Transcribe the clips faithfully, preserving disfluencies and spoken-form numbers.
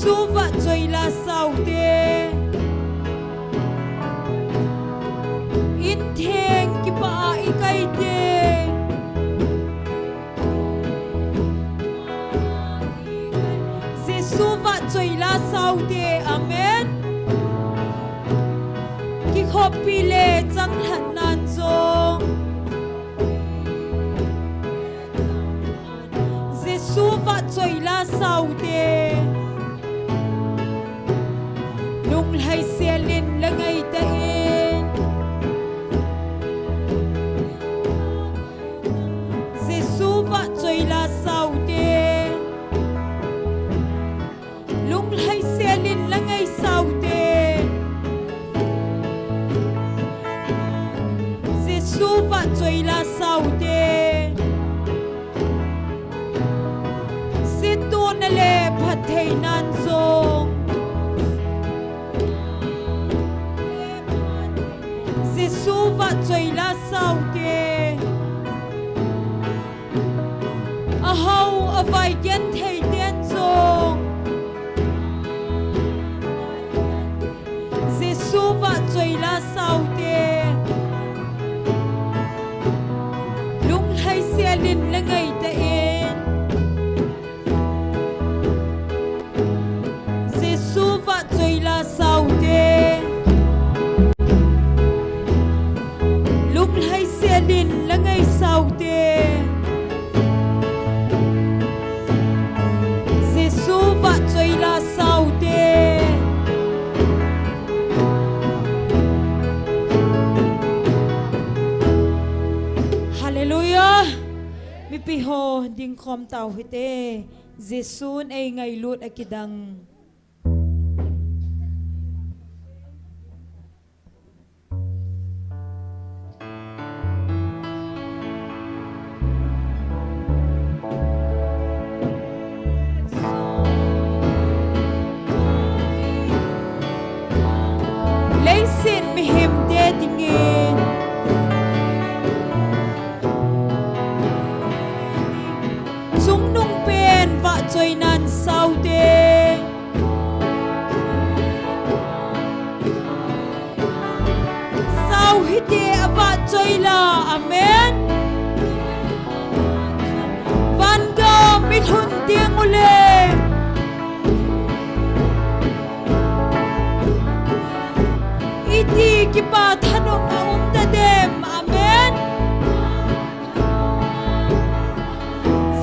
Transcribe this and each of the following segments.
Jesu vahchoi la saute. Intheng kipah a ikai teng. Jesu vahchoi la saute. Amen. Kikhopi le changlhat nan jong. Jesu vahchoi la saute. Lunglhai selin la ngaitah in. Jesu vahchoi la saute. Lunglhai selin la ngai saute. Jesu vahchoi la saute. Situ na le phatthei nan jong. Jesu vahchoi la saute. Ahao avai genthei ten jong. Jesu vahchoi la saute. Lunglhai selin la ngaitah in. Jesu vahchoi la saute. Lunglhai selin la ngai saute. Jesu vahchoi la saute. Hallelujah. Mipi ho dingkhom tau hite. Jesun eingailut akidang. Leiset mihemte dingin chungnung pen vahchoi nan saute. Sau hite, avahchoi la. Amen. Vangam ilhun ding ule. Iti kipa thanop a um tadem. Amen.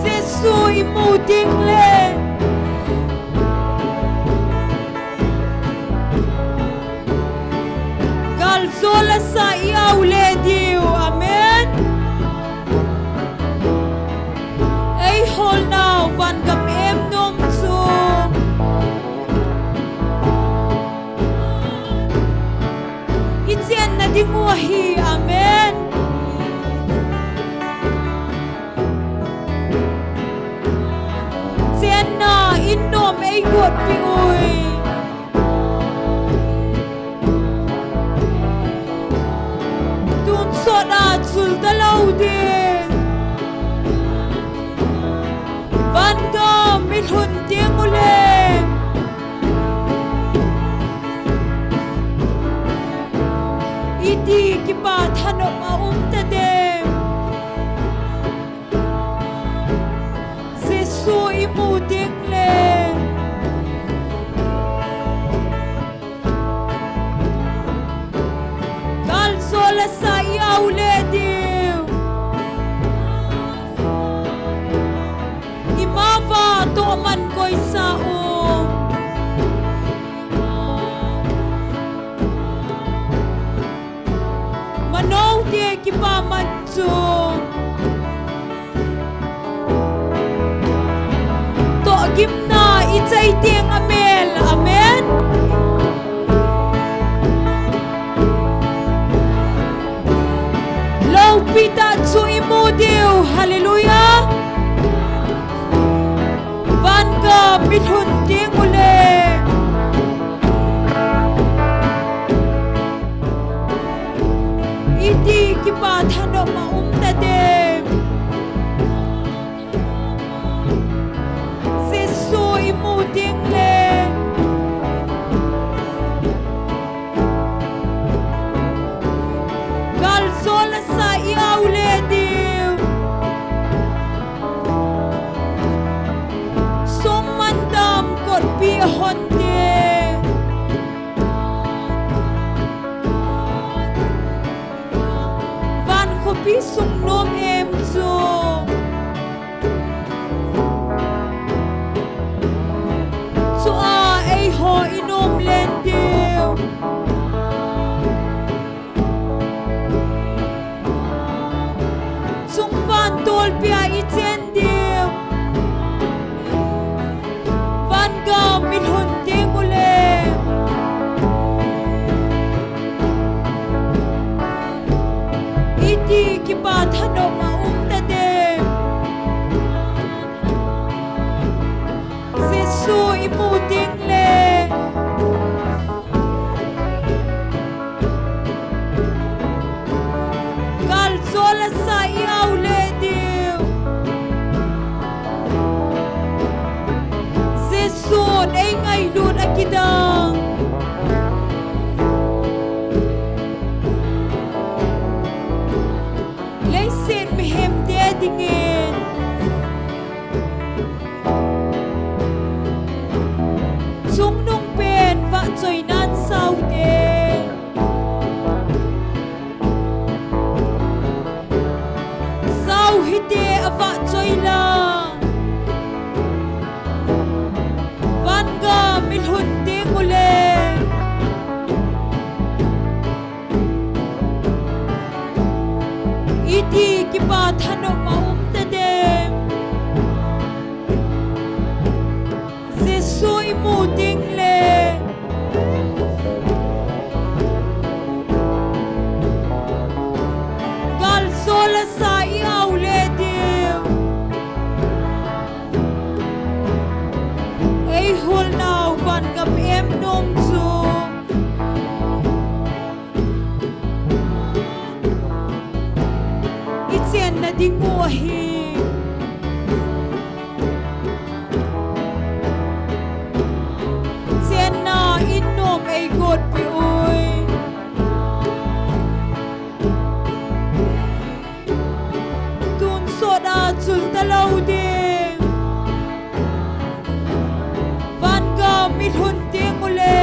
Jesu imu ding le. Galjol asa i-au le diu. Amen. Eiholnau vangam em nom chu. Ichenna ding u ahi. Amen. Chenna in nom eigot pi ui. Tun sot a chul talou ding. Vangam ilhun ding ule. Iti kipa thanop a um tadem. Jesu imu ding le. Galjol asa i-au le diu. Imava tohman koisa um. Manote kipaman chu. Tohgimna ichai teng amel. Amen. Loupi tah chu imu diu. Hallelujah. Vangam ilhun ding ule. Iti kipa thanop a um tadem. Jesu imu ding le. hon ding. Van khopi sung nom em chu. Chua eiho i nom len diu. Chung van tolpi a i chen diu. Van gam i lhun ding ule. Iti kipa thanom a um ta ding. Jesu i mu ding le. Gal chol a sa i au le diu. Jesun ei ngailut a kidang. Leiset mihem te dingin. Chungnung pen vahchoinan saute. Sau hite a vahchoi la. Van gam i lhun ding ule. Iti kipa thanom a um ta ding. Jesu i mu ding le. Gal chol a sa i au le diu. Ei hol nau van gam em nom chu. I chenna ding u ahi. Chenna in nom ei gotpi ui. Tun sot a chul ta lo ding. Van gam i lhun ding ule.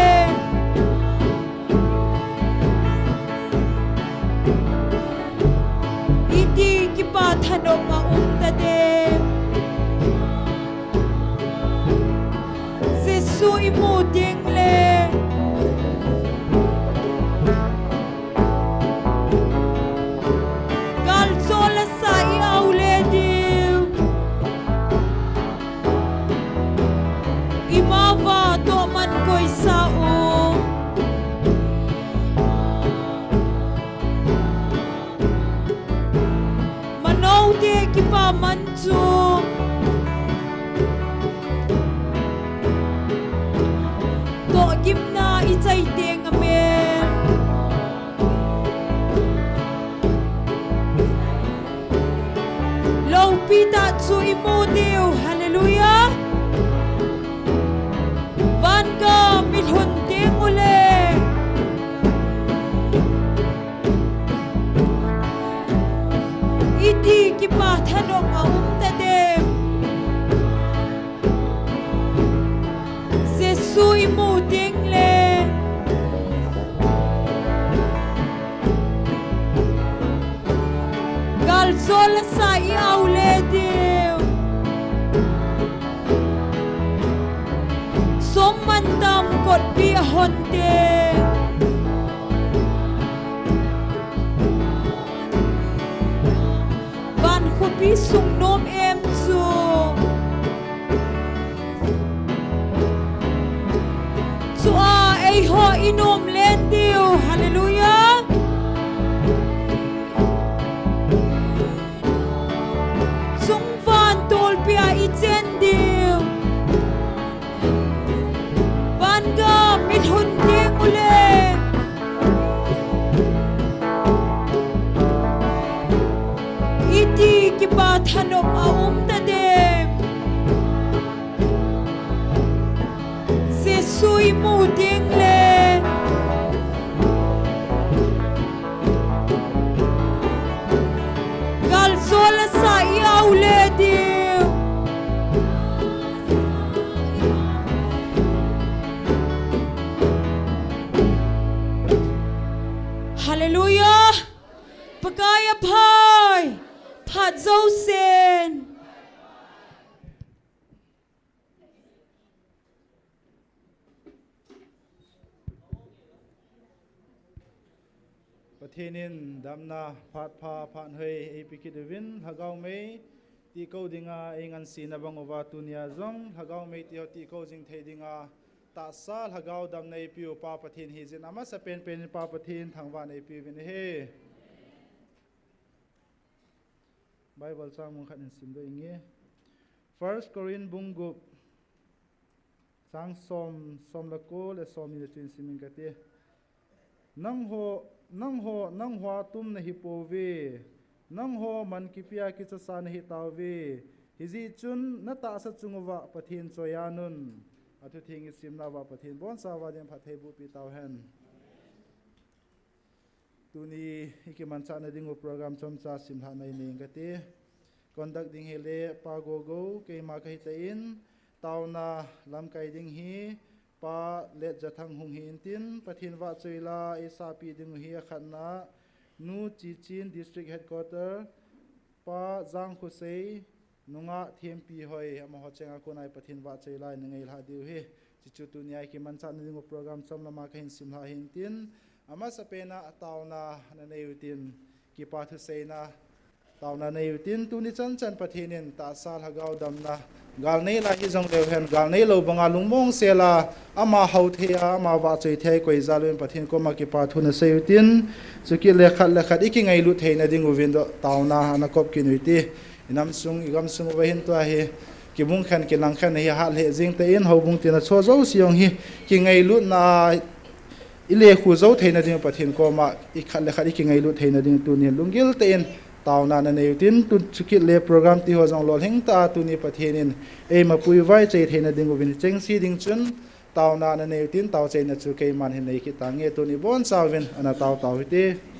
Iti kipa thanom a um ta ding. Jesu i mu ding le. Gal chol a sa i au le diu. I ma va toh man koi sa u. Manote kipa man chu. Tohgimna i chai teng a mel. Lopi tah chu i mu diu. Hallelujah. Van gam i lhun ding ule. Iti kipa thanom a um ta ding. Jesu i mu ding le. Gal chol a sa i au le diu. Som man tam kotpi a hon te. Van khopi sung nom em chu. Chua eiho i nom len diu. Hallelujah. Chung van tolpi a i chen diu. Van gam i lhun ding ule. Iti kipa thanom a um ta ding. Jesu i mu ding le. Gal chol a sa i au le diu. Pakai aphai, phat jousen. Pathen in damna phat pha phat hoi eipe kit uvin, Lhagao mei tihko dinga eingansena bang uva tunia jong Lhagao mei tiho tihko jing thei dinga tahsa Lhagao damna eipeu Pa Pathen hijeh in amasa penpen in Pa Pathen thangvahna eipeuvin ahi. Bible chang mun khat in simdoh inge. First Corinth bung gup, chang som, som le ko le som ni le chu in sim inge kati. Nangho, nangho, nangho a tum nahipouve. Nangho man kipea kichasa nahitauve. Hijeh chun natahsa chung uva Pathen choi-an un. Athutheng isimna uva Pathen bonchauva din phattheiboh peh tauhen. Tuni ikimanchahna dingu program chomcha simlhahna inei inge kati. Conduct ding hile Pa Gogo, keima kahitan, taona lamkai ding hi Pa Letjathang hung hitin, Pathen vahchoi la eisahpeh dingu hi akhatna, Nu Chichin District Headquarter, Pa Jangkhosei, Nungah Thempi hoi, amaho chenga kona Pathen vahchoi la inei lhah diu ahi. Chuchu tunia ikimanchahna dingu program chomlama kahin simlhah hintin, amasa pena taona nanei utin, kipa thuseina taona nei utin, tuni chanchan Pathen in tahsa Lhagao damna gal nei la hijongleu hen, gal neilou banga lungmong sela, ama hao thei a, ama vahchoi thei a ikoi jal uvin Pathen koma kipa thu nasei utin, chukit le khat le khat ikingailut theina dinguvin taona ana kop kit u hite. Inam sung, igam sung uva hin tua hi kibung khen, kilang khen hi hat lheh jing tan, houbung tina cho jouse jong hi kingailutna a ilekhu jou theina ding Pathen koma ikhat le khat ikingailut theina ding tunin lunggil tah in taona nanei utin, tu chukit le program tiho jong lolhing tah a tuni Pathen in eimapui vaichoi theina dinguvin chengse ding chun taona nanei utin, taochaina chu keiman hin nei kit tange, tuni bonchauvin ana tao tao hite.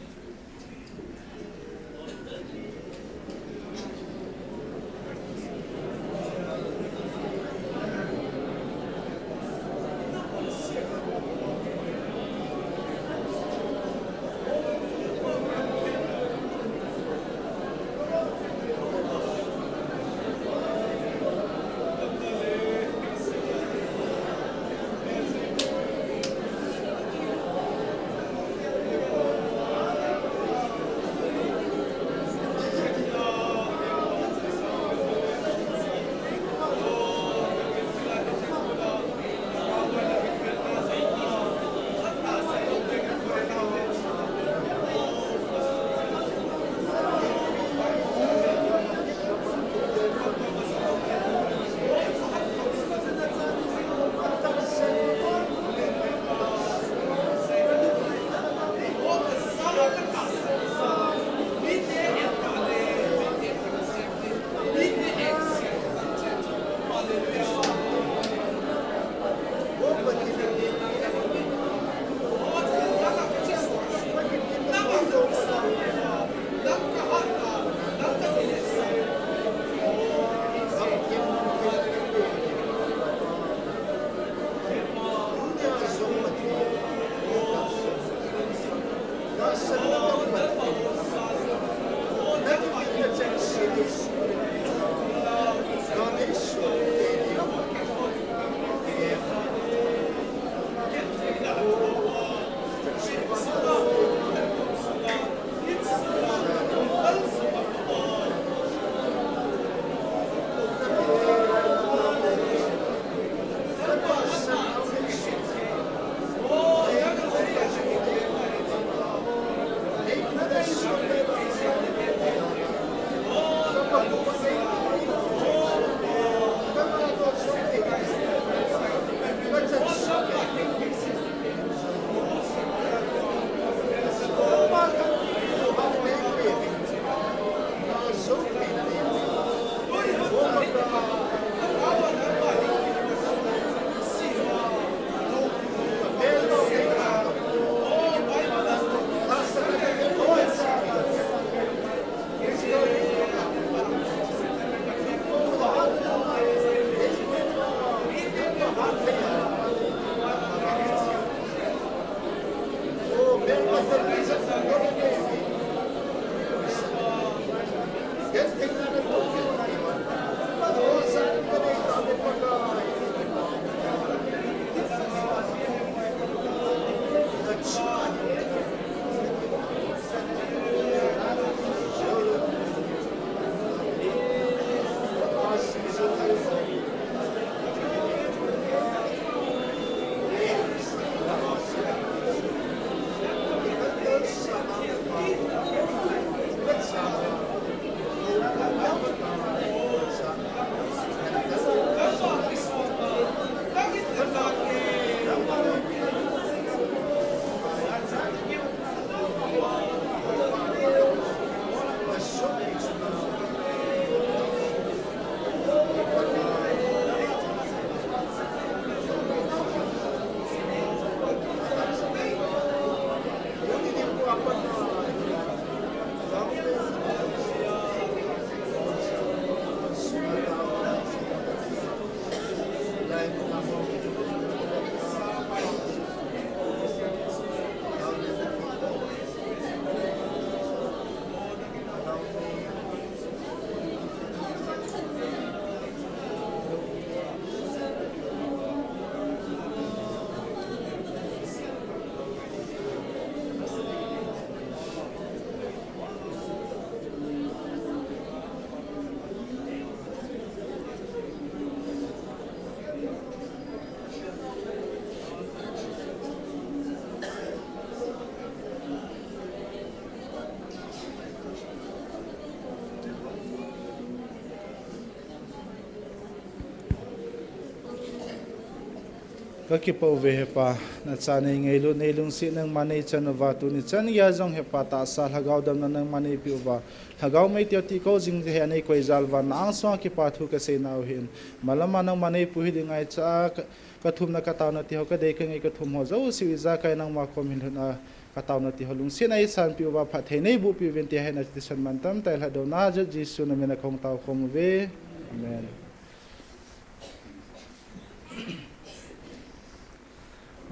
Kakipah uve Hepa, nacha nei ngailut, nei lungset nangma nei chan uva, tuni chan geiya jong Hepa tahsa lhagao damna nangma nei peh uva. Lhagao meitei ho tihkho jing jeh a nei koi jal uva, na angsunga kipa thu kasei nau ahin. Malama nangma nei puilut ding ngaicha a, ka, kathumna kataona ti ho, kadei kangei kathum ho jouse u ijakai nangma kom hin lhun a, kataona ti ho lungset a eisanpeh uva, phatthei nei boh peh uvin ti hi nati thisan mantam tah in lhatdohna jal Jesu namin a kahung tao khom uve. Amen.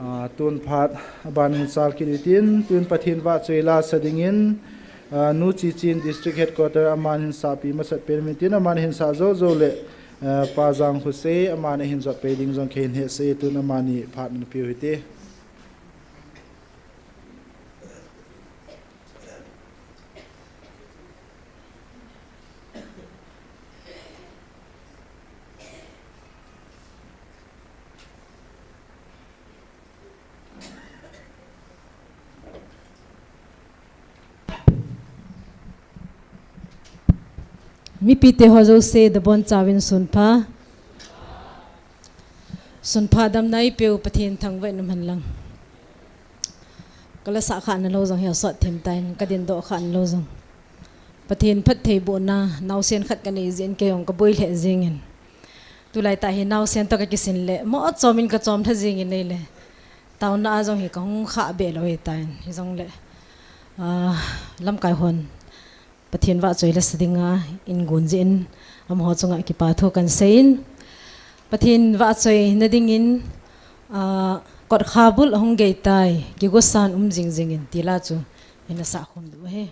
Ah, tun phat aban hin sal kit utin, tun Pathen vahchoi la sa dingin, ah, Nu Chichin District Headquarter aman hin sahpi masat pen uvintin, aman hin sah jou jou le, ah, Pa Jang Khosei aman ahin jot pai ding jong kahin hetsah e, tun amani phat in peh u hite. Mipite ho jouse, nabonchauvin sunpha. Sunpha damna eipeu Pathen thangvah in umhen lang. Kala sah kha nalou jong hi asot thim tan, kadindoh kha nalou jong. Pathen phattheibohna, naosen khat kanei jeh in kei jong kaboi lheh jengin. Tulai tah hi naosen toh kakisin le, mo chom in kachom lha jengin ahile. Taona a jong hi kahung khah be lou hitan, hijongle. Ah, lamkai hon. Pathen vahchoi la sa dinga, eigon jeh in, amaho chunga kipa thu kahin seiyin. Pathen vahchoi na dingin, ah, kotkha bul ahung geitai, kigosan um jing jingin, ti la chu, ina sah khom diu ahi.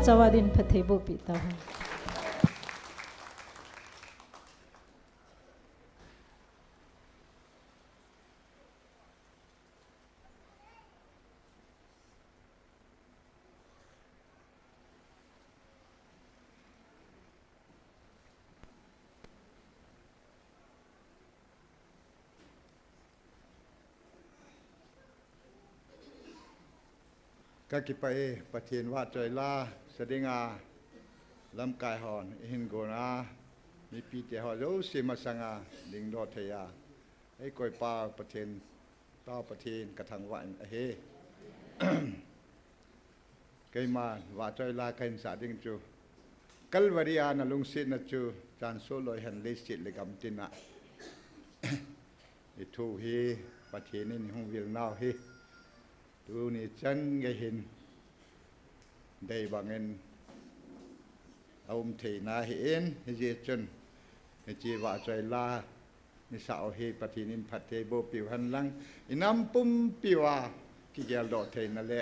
Chava din phatthei boh pi ta hen. Ka kipah e, Pathen vahchoi la sa dinga lamkai hon eihin gon a, mipite ho jouse masanga dingdoh thei a eikoi pa Pathen, Tao Pathen ka thangvah in ahi. Keima vahchoi la kahin sah ding chu, Calvary a na lungsetna chu chanso loi hen leiset le gam tina i thu hi Pathen in hung vil nau hi tuni chan gei hin dei bangin a um theina hi in, hijeh chun hiche vahchoi la i sah u hi Pathen in phatthei boh piu hen lang, i nam pumpi uva kigeldoh theina le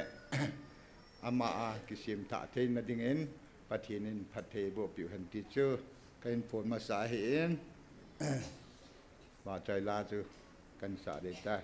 ama a kisemthah theina dingin Pathen in phatthei boh piu hen ti chu kahin phon masa ahi in, vahchoi la chu kahin sah ding tai.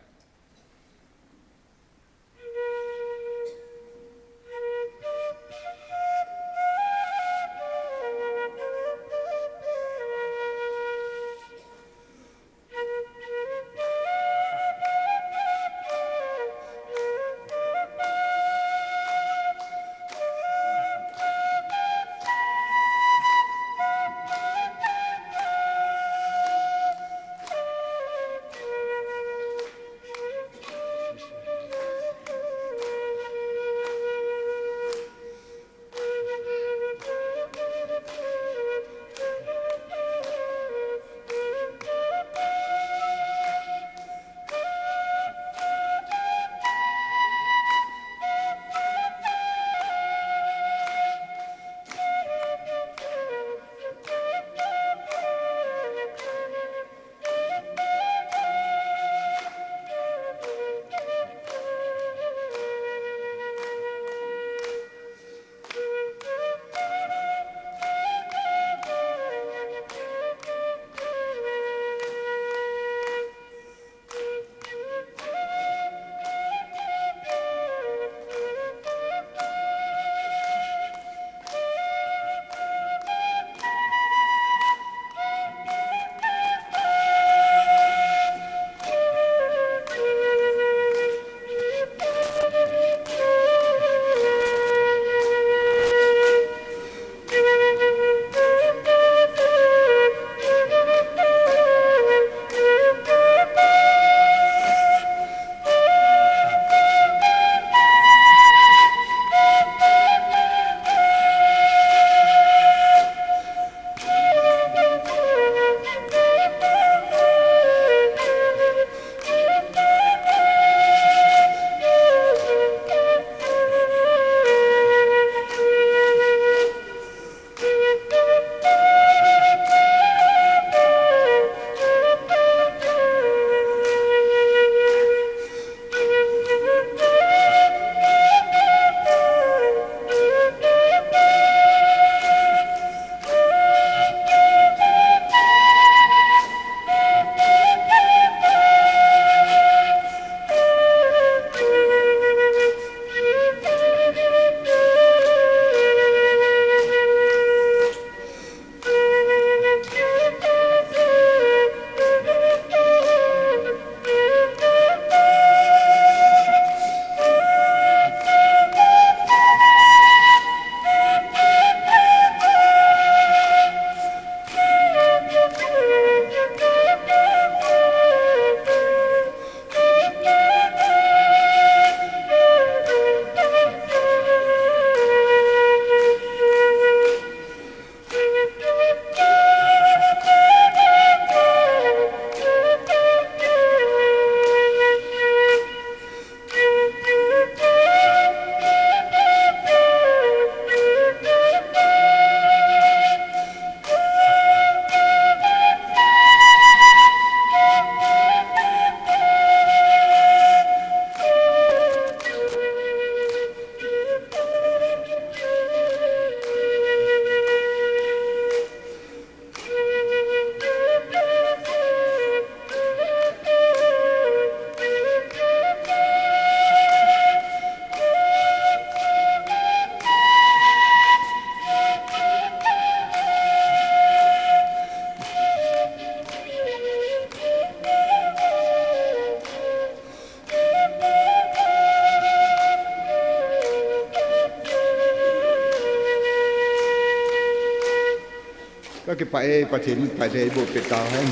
Kipah e, Pathen in phatthei eiboh peh tahen.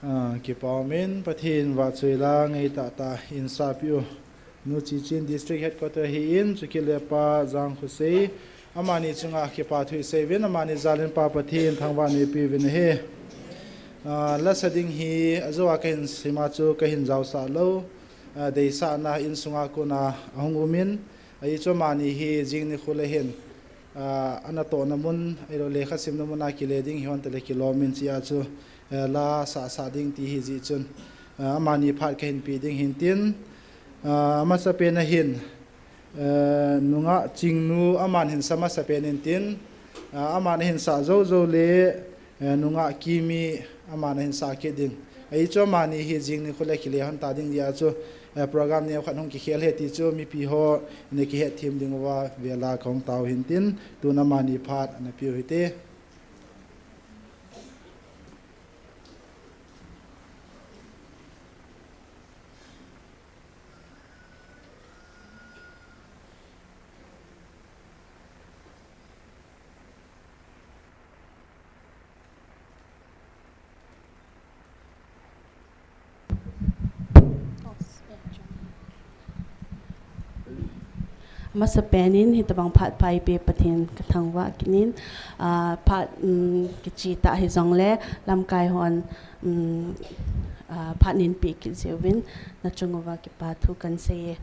Ah, kipah umin, Pathen vahchoi la ngeitah tah in sahpeh u. Nu Chichin District Headquarter hi in, chukit le Pa Jangkhosei, amani chunga kipathu isei uvin, amani jal in Pa Pathen thangvah in neipe uvin ahi. Ah, lasa ding hi, ajou a kahin sima chu kahin jaosah lou. Ah, deisahna insunga kona ahung umin, ahi chu amani hi jing nikho le hin, ah, anatohna mun, ahilou le lekha simna mun a kile ding hi hon tile kilom in chia chu, eh, la sahsah ding ti hi jeh chun, ah, amani phat kahin pe ding hin tin, ah, amasapen a hin, eh, nungah Chingnu aman hin sa masapen in tin, ah, aman ahin sah jou jou le, eh, nungah Kimi aman ahin sah kit ding. Ahi chu amani hi jing nikho le kile hon ta ding jeh a chu, eh, program neokhat hung kikhel e ti chu mipi hon ana kihet them diuva vela kahung tao hin tin, tun amani phat ana pe u hite. Amasapen in hitabang phat pha eipe Pathen kathangvah kit in, ah, phat, um, kichai tah hijongle lamkai hon, um, ah, phat neipe kit jeh uvin nachung uva kipathu kahin sei e.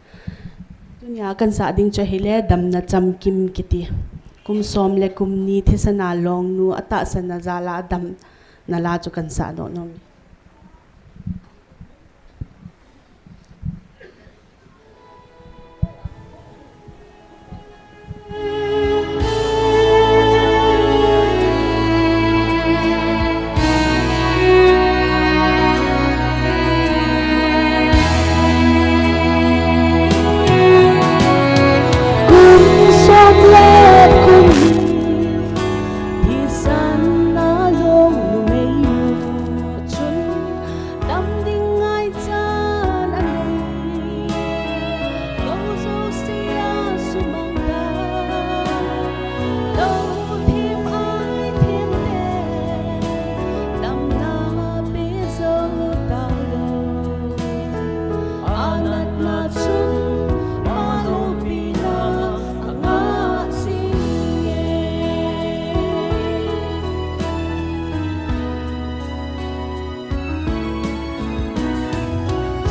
Tunia kahin sah ding chu ahile Damna Chamkim kiti. Kum som le kum ni thisan a longnu atahsan na jal a adamna la chu kahin sah doh nom e. Kum som le kum ni thisan a longnu mei nu chun dam ding ngaichat anei. Lou jouse a sumang ta, lou them ai them le, damna pe jou talou. Anatna chun, ama loupina angah jing e.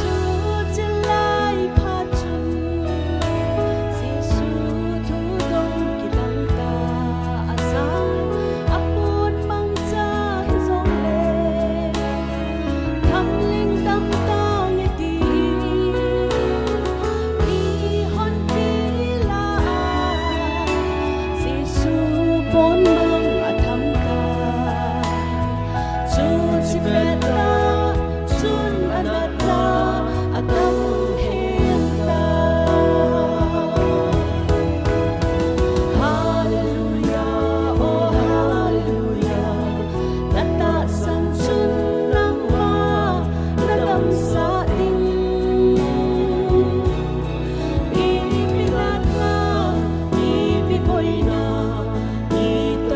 Chuche lai phat chun Jesu thudong kidang tah a jal, aphut mangcha hijongle, thamleng dam tange tin, mi hon ti la a, Jesu pon mang a tham tai. Chuche phat a chun anatna a tam hen tai. Hallelujah, oh hallelujah. Na tahsan chun nangma na damsah ding. Ipi natna, ipi boina, ipi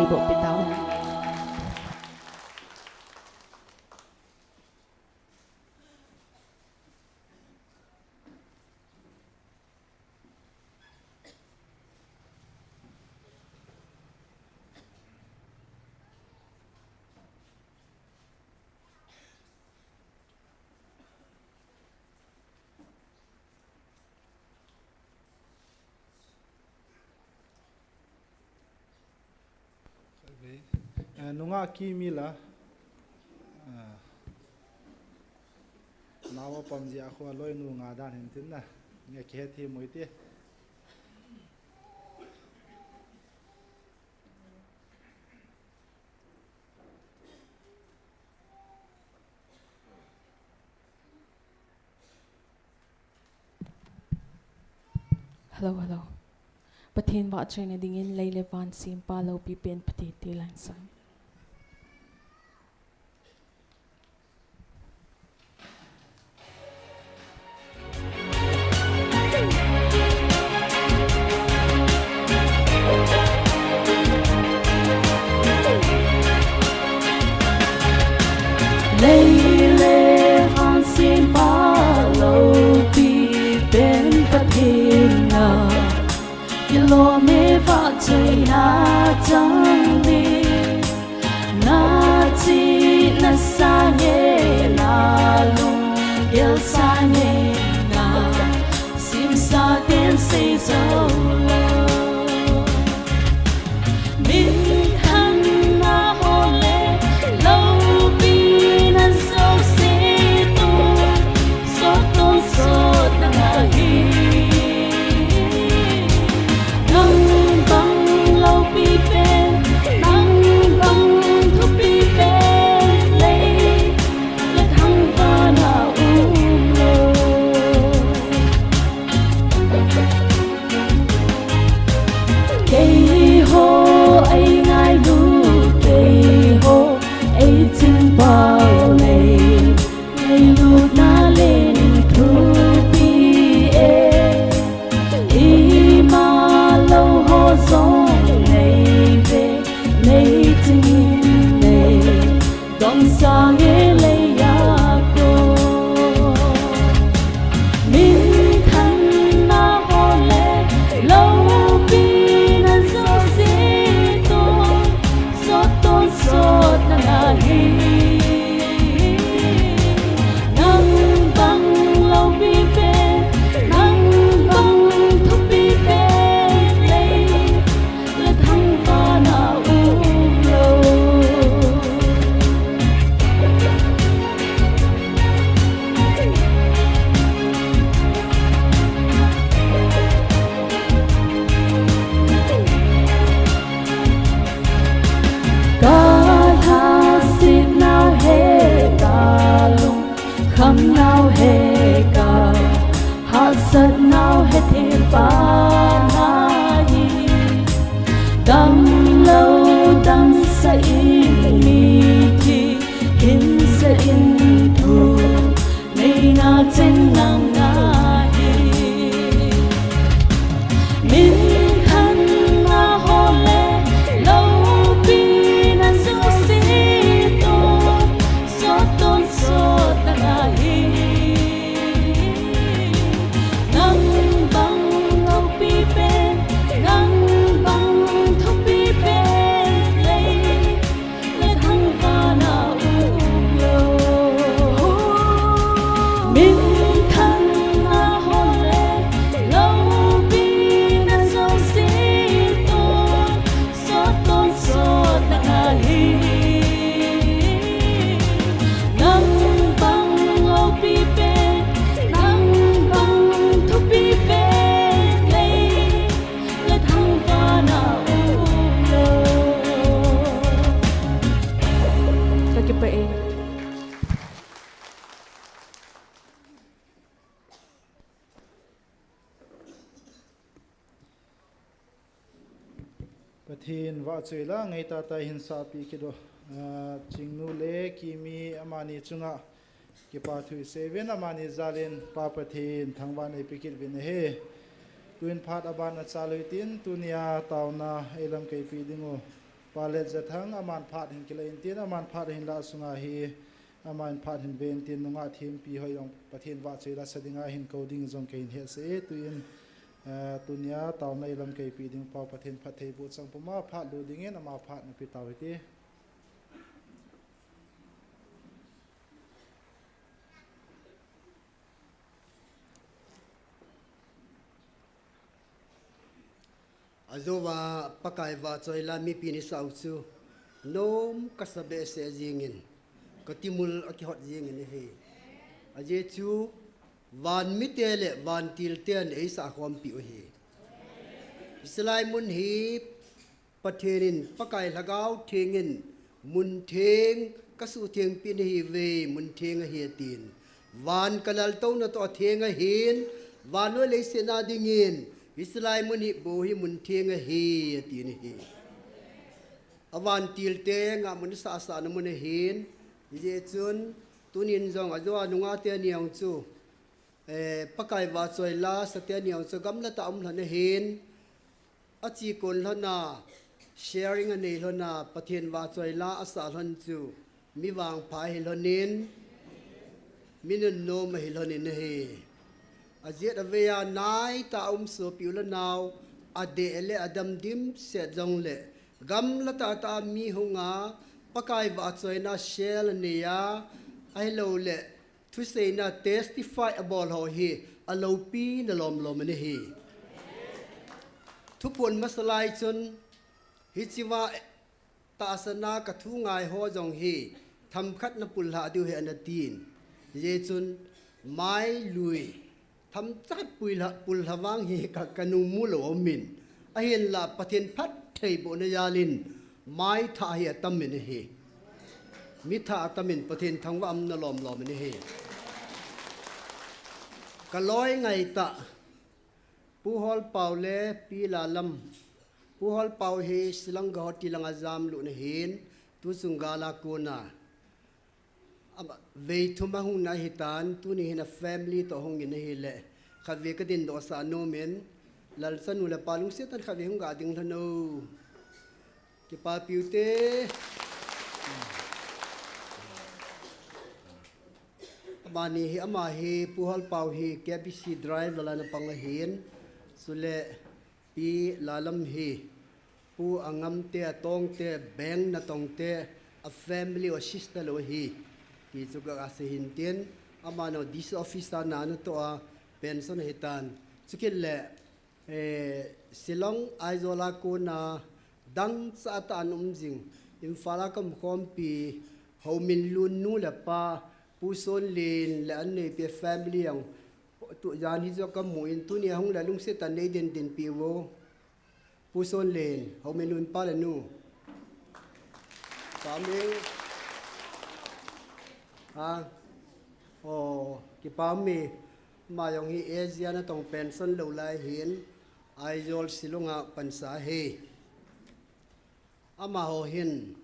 Bohpi tau. Eh, nungah Kimi la. Ah. Nao pam jia khu aloinu nga dan hin tin na. Nge kihe thi mui ti. Hello, hello. Pathen vahchoina dingin lei le van sempa loupi pen Pathen ti line sang. Lei le van sempa loupi pen Pathen na, kilom e vahchoina chang ni. Na chi na sa nge, na lunggel sa nge, na simsa ten sei jou lou. Min khan na ho le, loupi na jouse tu. Sot ton sot na hi. Nang bang loupi pen, nang bang thupi pen lei le thangvah na um lou. Keiho ei ngailu, keiho ei chinpao lei. Neilutna leng thupi e, ima lou ho jong nei ve, nei ching in nei, dong sa nge lei a ko. Min khan na ho le, loupi na jouse tu. Sot ton sot na hi. Nang bang loupi pen, nang bang thupi pen lei le thangvah na um lou. Ka lhasit nau he, ka lungkham nau he, ka hahsat nau he, thempa na hi. Damlou damsah in, mithi hinsah in, thu neina chen nang na hi. Min khan na ho le, loupi na jouse tu. Sot ton sot na hi. Nang bang loupi pen, nang bang thupi pen lei le thangvah na um lou. Min khan na ho le, loupi na jouse tu. Sot ton sot na hi. Nang bang loupi pen, nang bang thupi pen lei le thangvah na um lou. Ka kipah e. Pathen vahchoi la ngai tah tah in sahpi kit o. Ah, Chingnu le Kimi amani chunga kipa thu isei uvin, amani jal in Pa Pathen thangvahna eipe kit uvin ahi. Tuin phat aban achalou hitin, tunia taona eilamkaipi ding u Valet Zathang, aman phat hin kila intin, aman phat hin la sunga hi, aman phat hin ve intin, nungah thempi hoi jong Pathen vahchoi la sa dinga hin kou ding jong kahin hetsah e, tuin, eh, tunia taona ilam kahin pe ding pau Pathen phattheiboh chang puma phat lo dingin ama phat nape tau hite. Ajouva Pakai vahchoi la mipi in eisah u chu nom kasa behseh jingin, katimul akihot jingin ahi. Ajeh chu van mite le vantil ten eisah khompi u ahi. Hiche lai mun hi Pathen in Pakai Lhagao Theng in mun theng kasuhthengpi nahiuve, mun theng ahi atin. Van kalaltouna toh atheng ahin, vannoi leiset a dingin, hiche lai mun hi bou hi mun theng ahi, atin ahi. Avantil te ngahmun asahsahna mun ahin, hijeh chun, tunin jong ajouva nungah teni jong chu, eh, Pakai vahchoi la sa teni jong chu gamla tah a um lhon ahin, ache kon lhon a, sharing anei lhon a, Pathen vahchoi la asah lhon chu, mi vangpha ahi lhonin, mi nunnom ahi lhonin ahi. Ajet avei a naitah a um sopi u le nao, adeh le adam dimset jongle, gamla tahtah a mi hunga, Pakai vahchoina share anei a, ahilouleh, thuseina testify abol ho hi, aloupina lomlom ana hi. Thuphon masa lai chun, hichea tahsana kathu ngai ho jong hi, themkhat napullhah diu ahi anatin. Hijeh chun, mailui, themcha khat puilha, pullha vang hi ka, kanung mu lou aumin. Ahinla Pathen phattheibohna jalin, maithah hi atamin ahi. Mithah atamin Pathen thangvah umna lomlom in ahi. Kaloi ngaitah, Pu Holpao le Pi Lalam. Pu Holpao hi Shillong Guwahati langa jamlut ahin, tuchung gal a kona, ama, vei thum ahung na ahitan, tuni hin a family toh hungin ahile, khatvei kadindohsah nomin, Lalchanu le Pa lungset tah in khatvei hung ga ding lhon o. Kipapiu te. Amani hi, ama hi, Pu Holpao hi, K B C driver la ana pang ahin, chule, Pi Lalam hi, Pu Angamte, Atongte, Beng natongte, a family or sister lou ahi, ti chu kasei hintin, amanu D C office a ana toh a, pension ahitan. Chukit le, eh, Shillong, Aizawl a kona, dangchah tah a ana um jing, Imphal a kaumkhompi, Hominlun nu le pa, Pu Sonlen le anneipi family jong, tujan hi joh kamu in, tunia hung le lungset tah in nei dinpeh uvo. Pu Sonlen, Hominlun pa le nu. Pami. Ha? O, kipami. Ama jong hi Asia natong pension lou lai hin, Aizawl Shillong a pansa ahi. Amaho hin,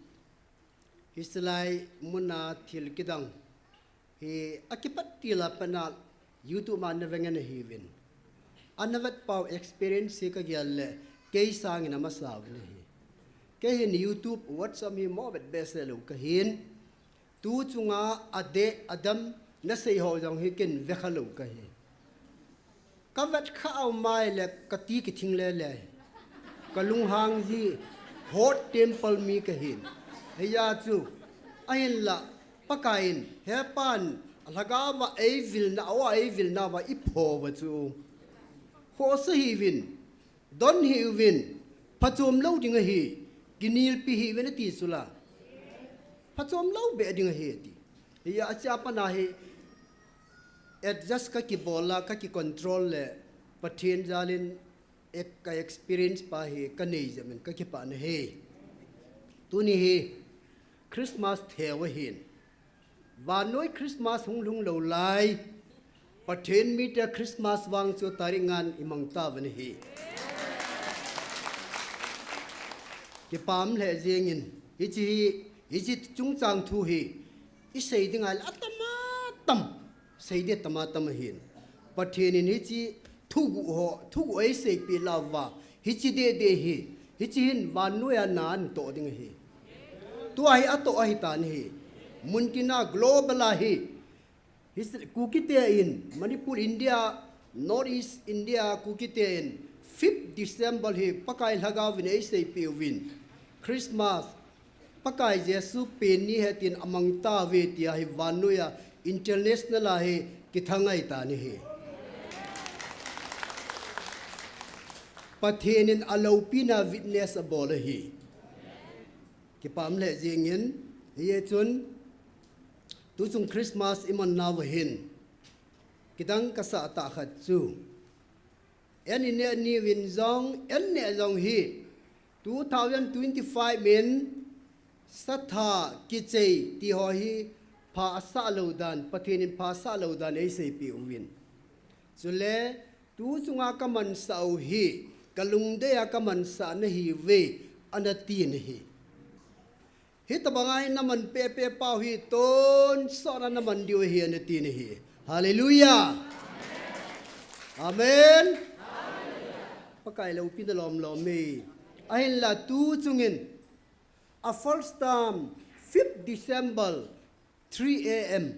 hiche lai muna thil kidang hi akipat til a pat a YouTube a ana ve ngen ahiuvin. Ana vetpau experience hi kagel le kei sangin amasa uvin ahi. Kei hin YouTube, WhatsApp hi mo vet behseh lou kahin. Tu chunga adeh adam nasei ho jong hi ken vekha lou kahi. Kavet kha au mai le kati kithing lele. Kalunghang ji, hot temper mi kahin. Hiya chu, ahinla, Pakaiyin, hepan, alhagaova eivilna, aoa eivilna uva iphouva chu. Khohsa hiuvin, don hiuvin, phachom lou ding ahi, kinelpi hiuvin ati chula. Phachom lou beh ding ahi ati. Hiya, achea pat a hi, adjust kakibol a, kakicontrol le, Pathen jalin, ek-, ka experience pa hi, kanei jeh in, kakipah nahi. Tuni hi, Christmas theu ahin. Vannoi Christmas hung lhung lou lai. Pathen mite Christmas vang chu tarik ngan imang tauvin ahi. Kipah lheh jengin, hiche hi, hiche chungchang thu hi, isei ding ahile atama tam, sei ding atama tam ahin. Pathen in hiche thuguh ho, thuguh eiseipeh lah uva, hiche deh deh hi, Hichi hin vannoiya na ahin toh ding ahi. Tua hi atoh ahitan ahi. Muntina global a hi. His-, Kukite in, Manipur, India, North East India, Kukite in, fifth December hi Pakai Lhagaovin eiseipeh uvin. Christmas, Pakai Jesu pen ni ahi tin amangtauve tia hi vannoiya international a hi kithang ahitan ahi. Pathen in aloupina witness abol ahi. Kipah lheh jengin, hijeh chun, tuchung Christmas iman nauva hin, kidang kasah tah khat chu, eini neh niuvin jong, eini neh jong hi, two thousand twenty-five in, satha kichei ti ho hi, pha asah lou dan, Pathen in pha asah lou dan eiseipeh uvin. Chule, tuchunga kamansah u hi, kalungdei a kamansah nahiuve, ana tin ahi. Hitobanga hi naman pehpeh pau hi, tonsot a naman diu ahi, ana tin ahi. Hallelujah. Amen. Pakai loupina lomlom e. Ahinla tuchungin, a first time, fifth December, three A M.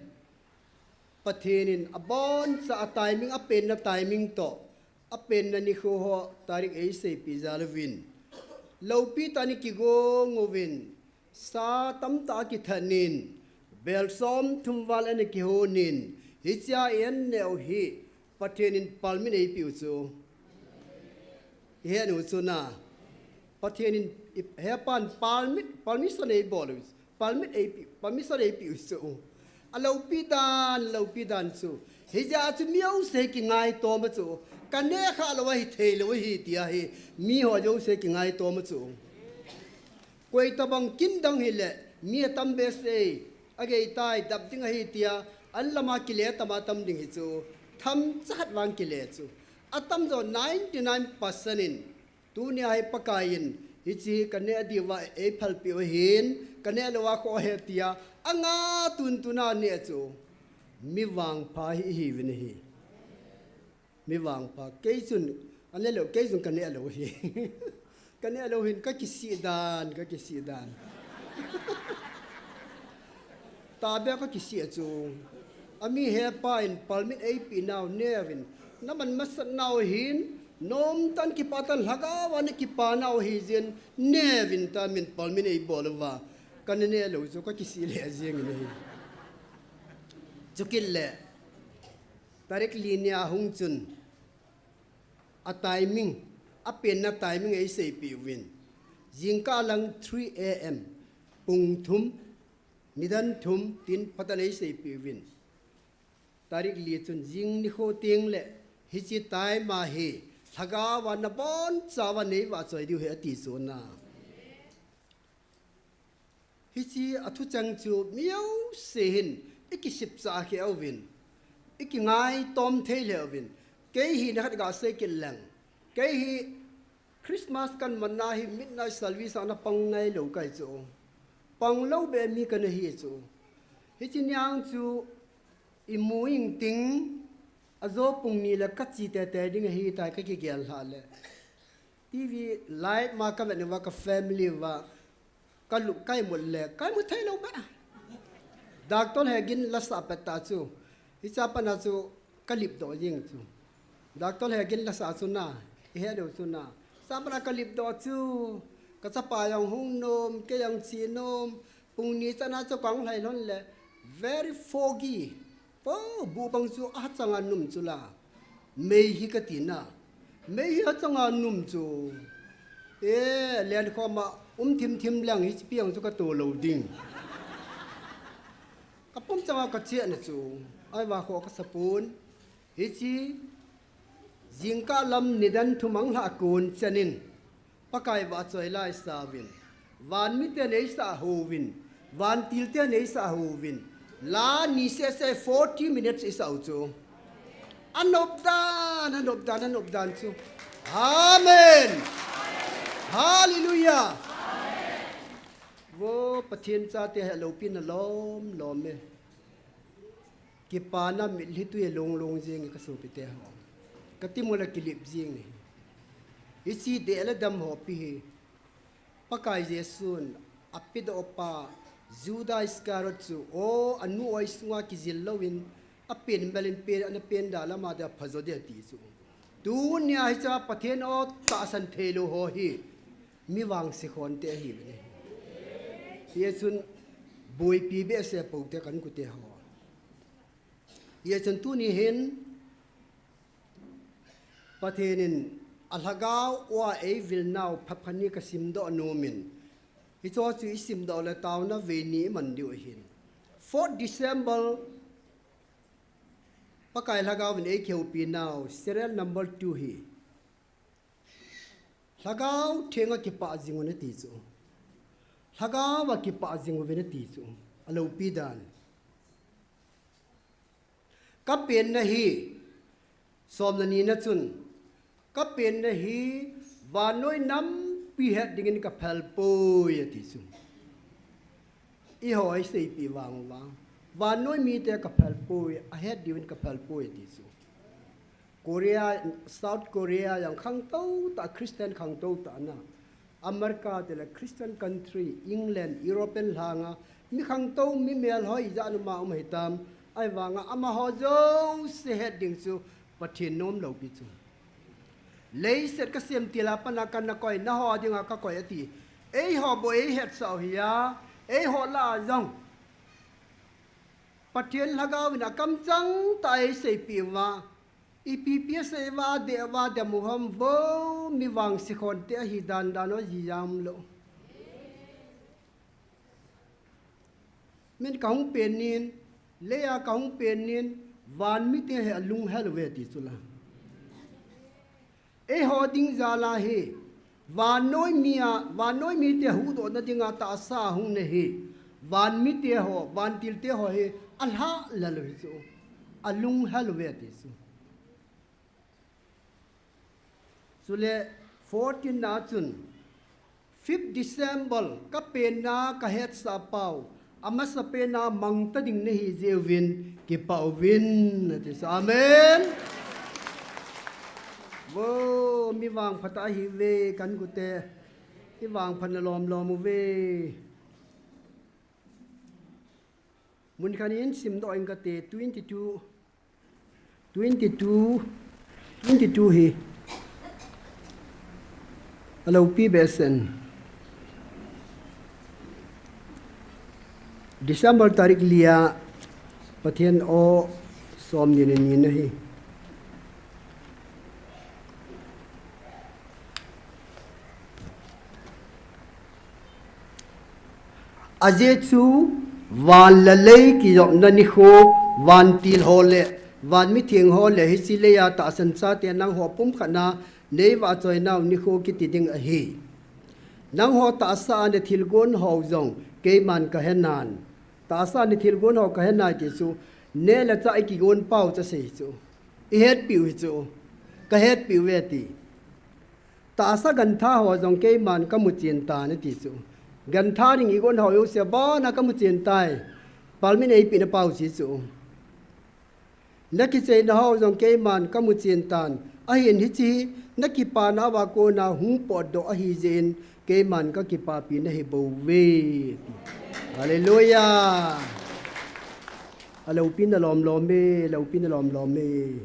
Pathen in aboncha a timing, apenna timing toh, apenna nikho ho, tarik eiseipeh jal uvin. Loupi tah in ikigong uvin, sa tamtah akithan in, bel somthum val ana kihon in, hichea eini neh u hi, Pathen in permit eipeh u chu. Ihet u chu na. Pathen in i-, hepan permit, permission eibol u. Permit eipeh, permission eipeh u chu. Aloupi dan, loupi dan chu. Hijeh a chu mi jouse kingaitom a chu. Kaneh khah lou ahithei lou ahi tia hi. Mi ho jouse kingaitom a chu. Koitobang kin dang hileh, mi atam behseh, ageitai, dap ding ahi tia, an lama kile tam a tam ding hi chu, themcha khat vang kile chu. Atamjo ninety-nine percent in, tunia hi Pakai in, hichi kaneh diuva eiphalpeh u ahin, kaneh louva kho ahi tia, anga tuntuna neh chu, mi vangpha hi ihiuvin ahi. Mi vangpha, kei chun, aneh lou, kei chun kaneh lou hi. Kaneh lou hin, kakisih dan, kakisih dan. Tahbeh a kakisih a chu. Ami hepa in permit eipeh nau neuvin. Naman masat nau hin, nomtah in kipah tah in lhagao a nakipah nau hijeh in, neuvin tia min permit eibol uva. Kana neh lou chu, kakisih lheh jengin ahi. Chukit leh. Tarik li nia hung chun, a timing, apenna timing eiseipeh uvin. Jingkah lang three A M, pung thum, nidan thum, tin phatah in eiseipeh uvin. Tarik li chun jing nikho teng leh, hichi time a hi, lhagao a nabonchauva neivahchoi diu ahi ati chu na. Hichi a thucheng chu mi jouse hin ikisipsah kheh uvin, ikingaitom thei lheh uvin. Kei hi nikhat gasei kit leng. Kei hi Christmas kaman na hi midnight service a ana pang nailou kahi chu. Panglou beh mi kana hi chu. Hichi niang chu imu ingting, ajo pung ni leh kache teitei ding ahitai kakigel lhah leh. T V live ma kavet uva ka family uva. Kalup kaimut leh, kaimut theilou beh. Doctor Hegin lasah pet tah chu. Hichea pat a chu kalipdoh jeng chu. Doctor Hegin lasah chu na, ihet u chu na. Chea pat a kalipdoh chu. Kachapa jong hung nom, kei jong che nom. Pung ni chan a chu kahung lhai lhon leh. Very foggy. Po, bu bang chu ahachang a num chu la. Mei hi kati na. Mei hi achang a num chu. E, lenkhom a um thimthim leng hichi piang chu kato lou ding. Kapum chang a kachena chu. Ahivang kho kasapon. Hichi, jingkah lam nidan thum ahung lhah kon chan in. Pakai vahchoi la isah uvin. Van miten eisah houvin. Vantil ten eisah houvin. La ni seh seh forty minutes isah u chu. Anop dan, anop dan, anop dan chu. Amen. Hallelujah. Vo Pathen chate hi aloupina lomlom e. Kipana mitlhi tui along long jeng e kasopite ho. Katimul a kilip jeng e. Hichi deh le dam hopi hi. Pakai Jesu'n apedohpa Judas Iscariot chu, o, anu oi sunga kijil louvin, apen melin pen, ana pen dalha ama dia phajo ding ati chu. Tunia hiche Pathen o tahsan theilou ho hi, mi vangse khonte ahiuvin ahi. Hichun boipi behseh poute ka inkote ho. Hichun tuni hin, Pathen in alhagao a eivilnau phabep khat ni kasimdoh nomin. Hicheho chu isimdoh le taona vei ni iman diu ahin. Fourth December, Pakai lhagao in eikihoupi nau, serial number two hi. Lhagao Theng a kipah jing un ati chu. Lhagao a kipah jing uvin ati chu. Aloupi dan. Kapenna hi, somleni na chun, kapenna hi, vannoi nampi het dingin kaphal poi ati chu. Eiho eiseipeh vang uva, vannoi mite kaphal poi, ahet diuvin kaphal poi ati chu. Korea, South Korea jong khangtou tah, Christian khangtou tah ana. America tile Christian country, England, European lhanga, mi khangtou, mi melhoi ijat um a um hitam, ahivanga amaho jouse het ding chu Pathen nomlou pi chu. Leiset kasem til a pat a kana koi, naho dinga kakoi ati. Eiho bou eihetsah u hi a, eiho lah a jong Pathen lhagao in akamchang tah a eiseipeh uva, ipi ipi asei uva, adeh uva, dem u ham vo, mi vangse khonte ahi dan dan u jijam lou. Min kahung pen nin, leiya kahung pen nin, van mite hi alunghel uve ti chu la. Eiho ding jal a hi, vannoi mi a, vannoi mite huhdohna dinga tahsa ahung na hi, van mite ho, vantilte ho hi, alhalel u hi chu, alunghel uve ti chu. Chule fourteen na chun, fifth December, kapenna kahetsah pau, amasapen a mangta ding nahi jeh uvin, kipah uvin, ati chu. Amen. Vo, mi vangpha tah ahiuve, ka inkote. Ivangphat na lomlom uve. Mun khat in simdoh inge kati, twenty-two, twenty-two, twenty-two hi. Aloupi behseh in. December tarik li a Pathen o somni le ni na hi. Ajeh chu van le lei kijopna nikho, vantil ho le, van mitheng ho le, hiche leiya tahsan chate nangho pumkhat na, nei vahchoi nau nikho kiti ding ahi. Nangho tahsa a nathilgon ho jong, keiman kahe nan. Tahsa a nathilgon ho kahe nai ti chu, neh le chah ikigon pau chu asei chu. Ihetpi u hi chu. Kahetpi uve ti. Tahsa gantha ho jong keiman kamu chen tan ati chu. Gantha ding igon ho jouse abon a kamu chen tai. Palmin eipeh na pau chu chu. Nakicheina ho jong keiman kamu chen tan. Ahin hiche hi nakipana uva kona hung potdoh ahi jeh in keiman kakipapi nahi bouve. Hallelujah. Aloupi na lomlom e, aloupi na lomlom e.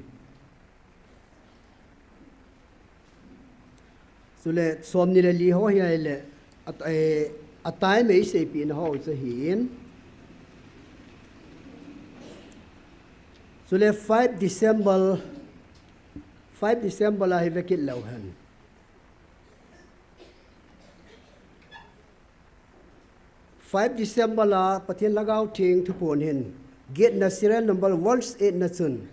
Chule, somni le li ho hi ahile, at-, eh, atai mei seipeh na ho chu ahin. Chule, five December, five December a hi vekit leu hen. Five December a Pathen Lhagao Theng thuphon hin, get na serial number one eight na chun.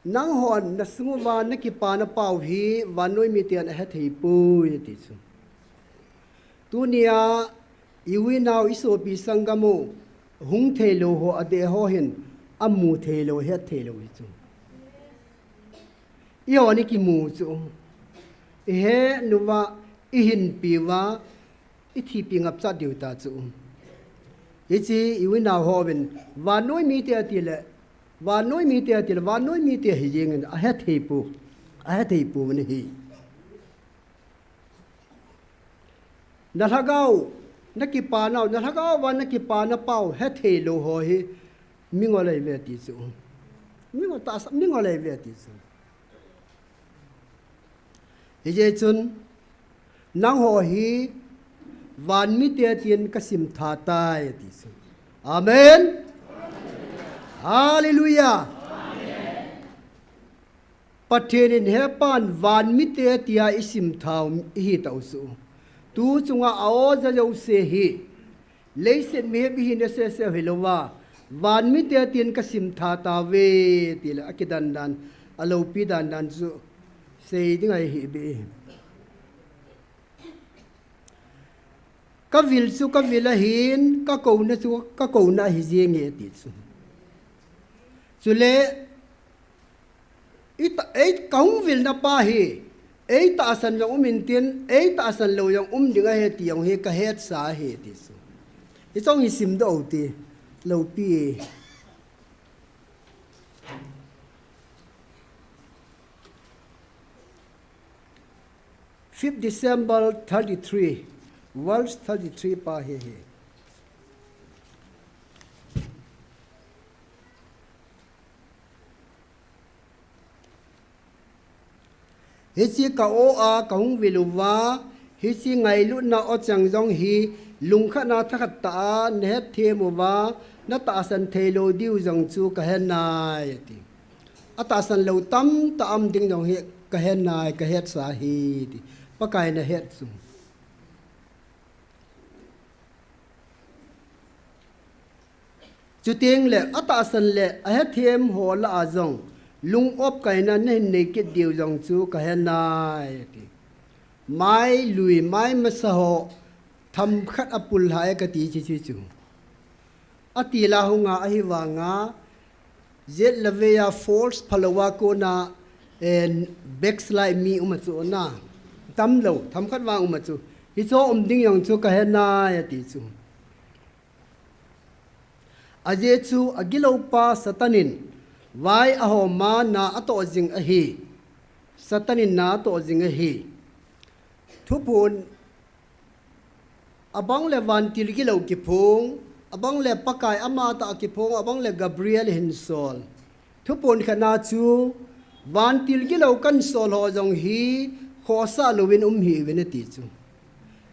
Nanghon nasung uva nakipana pau hi vannoi miten ahethei poi ati chu. Tunia iu inau isopi sanggam u hung theilou ho adeh ho hin amu theilou, ahet theilou hi chu. Ihon ikimu chu. Ihe nuva, ihinpi uva, ithipi ngapchat diu ta chu. Hiche iu inau hon vannoi mite atile, vannoi mite atile, vannoi mite hi jingin ahethei pou, ahethei pou nahi. Na lhagao, na kipanau, na lhagao va na kipana pau, hethei lou ho hi, mingol ahi ve ti chu. Mingol tahsa, mingol ahi ve ti chu. Hijeh chun, nangho hi, van mite tin ka simtha tai ti chu. Amen. Hallelujah. Pathen in hepan van mite tia i simthau i hi tau chu. Tu chunga a oja jouse hi. Leiset mihem i hina sese hi louva. Van mite tin ka simtha tauve tile a kidan dan. A loupi dan dan chu. Sei ding ahi be. Ka vil chu ka vil ahin, ka kouna chu ka kouna ahi jenge ti chu. Chule, Ei ta, ei ka hung vilna pa hi, ei tahsan jong um intin, ei tahsan lou jong um ding ahi ti jong hi ka hetsa ahi ti chu. Hiche hi simdoh u ti, loupi. Fifth December thirty-three, verse thirty-three pa hi hi. Hiche ka o a ka hung vil uva, hiche ngailutna o chang jong hi, lungkhat na thakhat tah a, na hetthem uva, na tahsan thei lou diu jong chu ka he nai, ati. A tahsan lou tamtah um ding jong hi, ka he nai, ka hetsa hi, ti. Pakai na het chu. Chuteng le, a tahsan le, a hetthem ho lah a jong, lung-op kaina na hin nei kit diu jong chu ka he nai, ati. Mai lui, mai masa ho, themkhat a pul lhai ka ti chu chu chu. Ati la hunga ahi vanga, Jet Lavea false phalou a kona, eh, backslide mi um a chu na. Tamlou, themkhat vang um a chu. Hiche um ding jong chu ka he nai, ati chu. Ajeh chu agiloupa Satan in vai ahom a na atoh jing ahi. Satan in na atoh jing ahi. Thuphon abang le vantil gilou kiphong, abang le Pakai amatah kiphong, abang le Gabriel hin sol. Thuphon khatna chu, vantil gilou kan sol ho jong hi, khohsah louvin um hih uvin ati chu.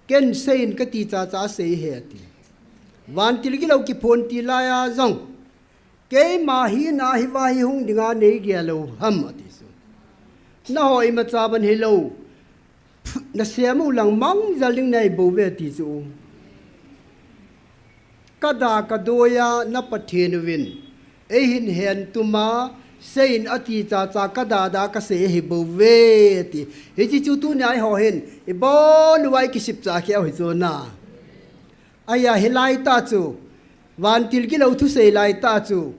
Ken seiyin kati chacha sei ahi ati. Vantil gilou kiphon ti laiya jong. Keima hina hiva hi hung dinga nei gel lou ham ati chu. Nangho imacha ban hilou. Nasem u lang mangjal ding nei bou ve ti chu. Ka da ka doiya na Pathen uvin. Eihin hentuma, seiyin ati chacha ka da da ka sei ahi bou ve ti. Hiche chu tunia eiho hin, ibon uva i kisipcha khel u hi chu na. Ahi a hilai tah chu, vantil gilou thusei lai tah chu,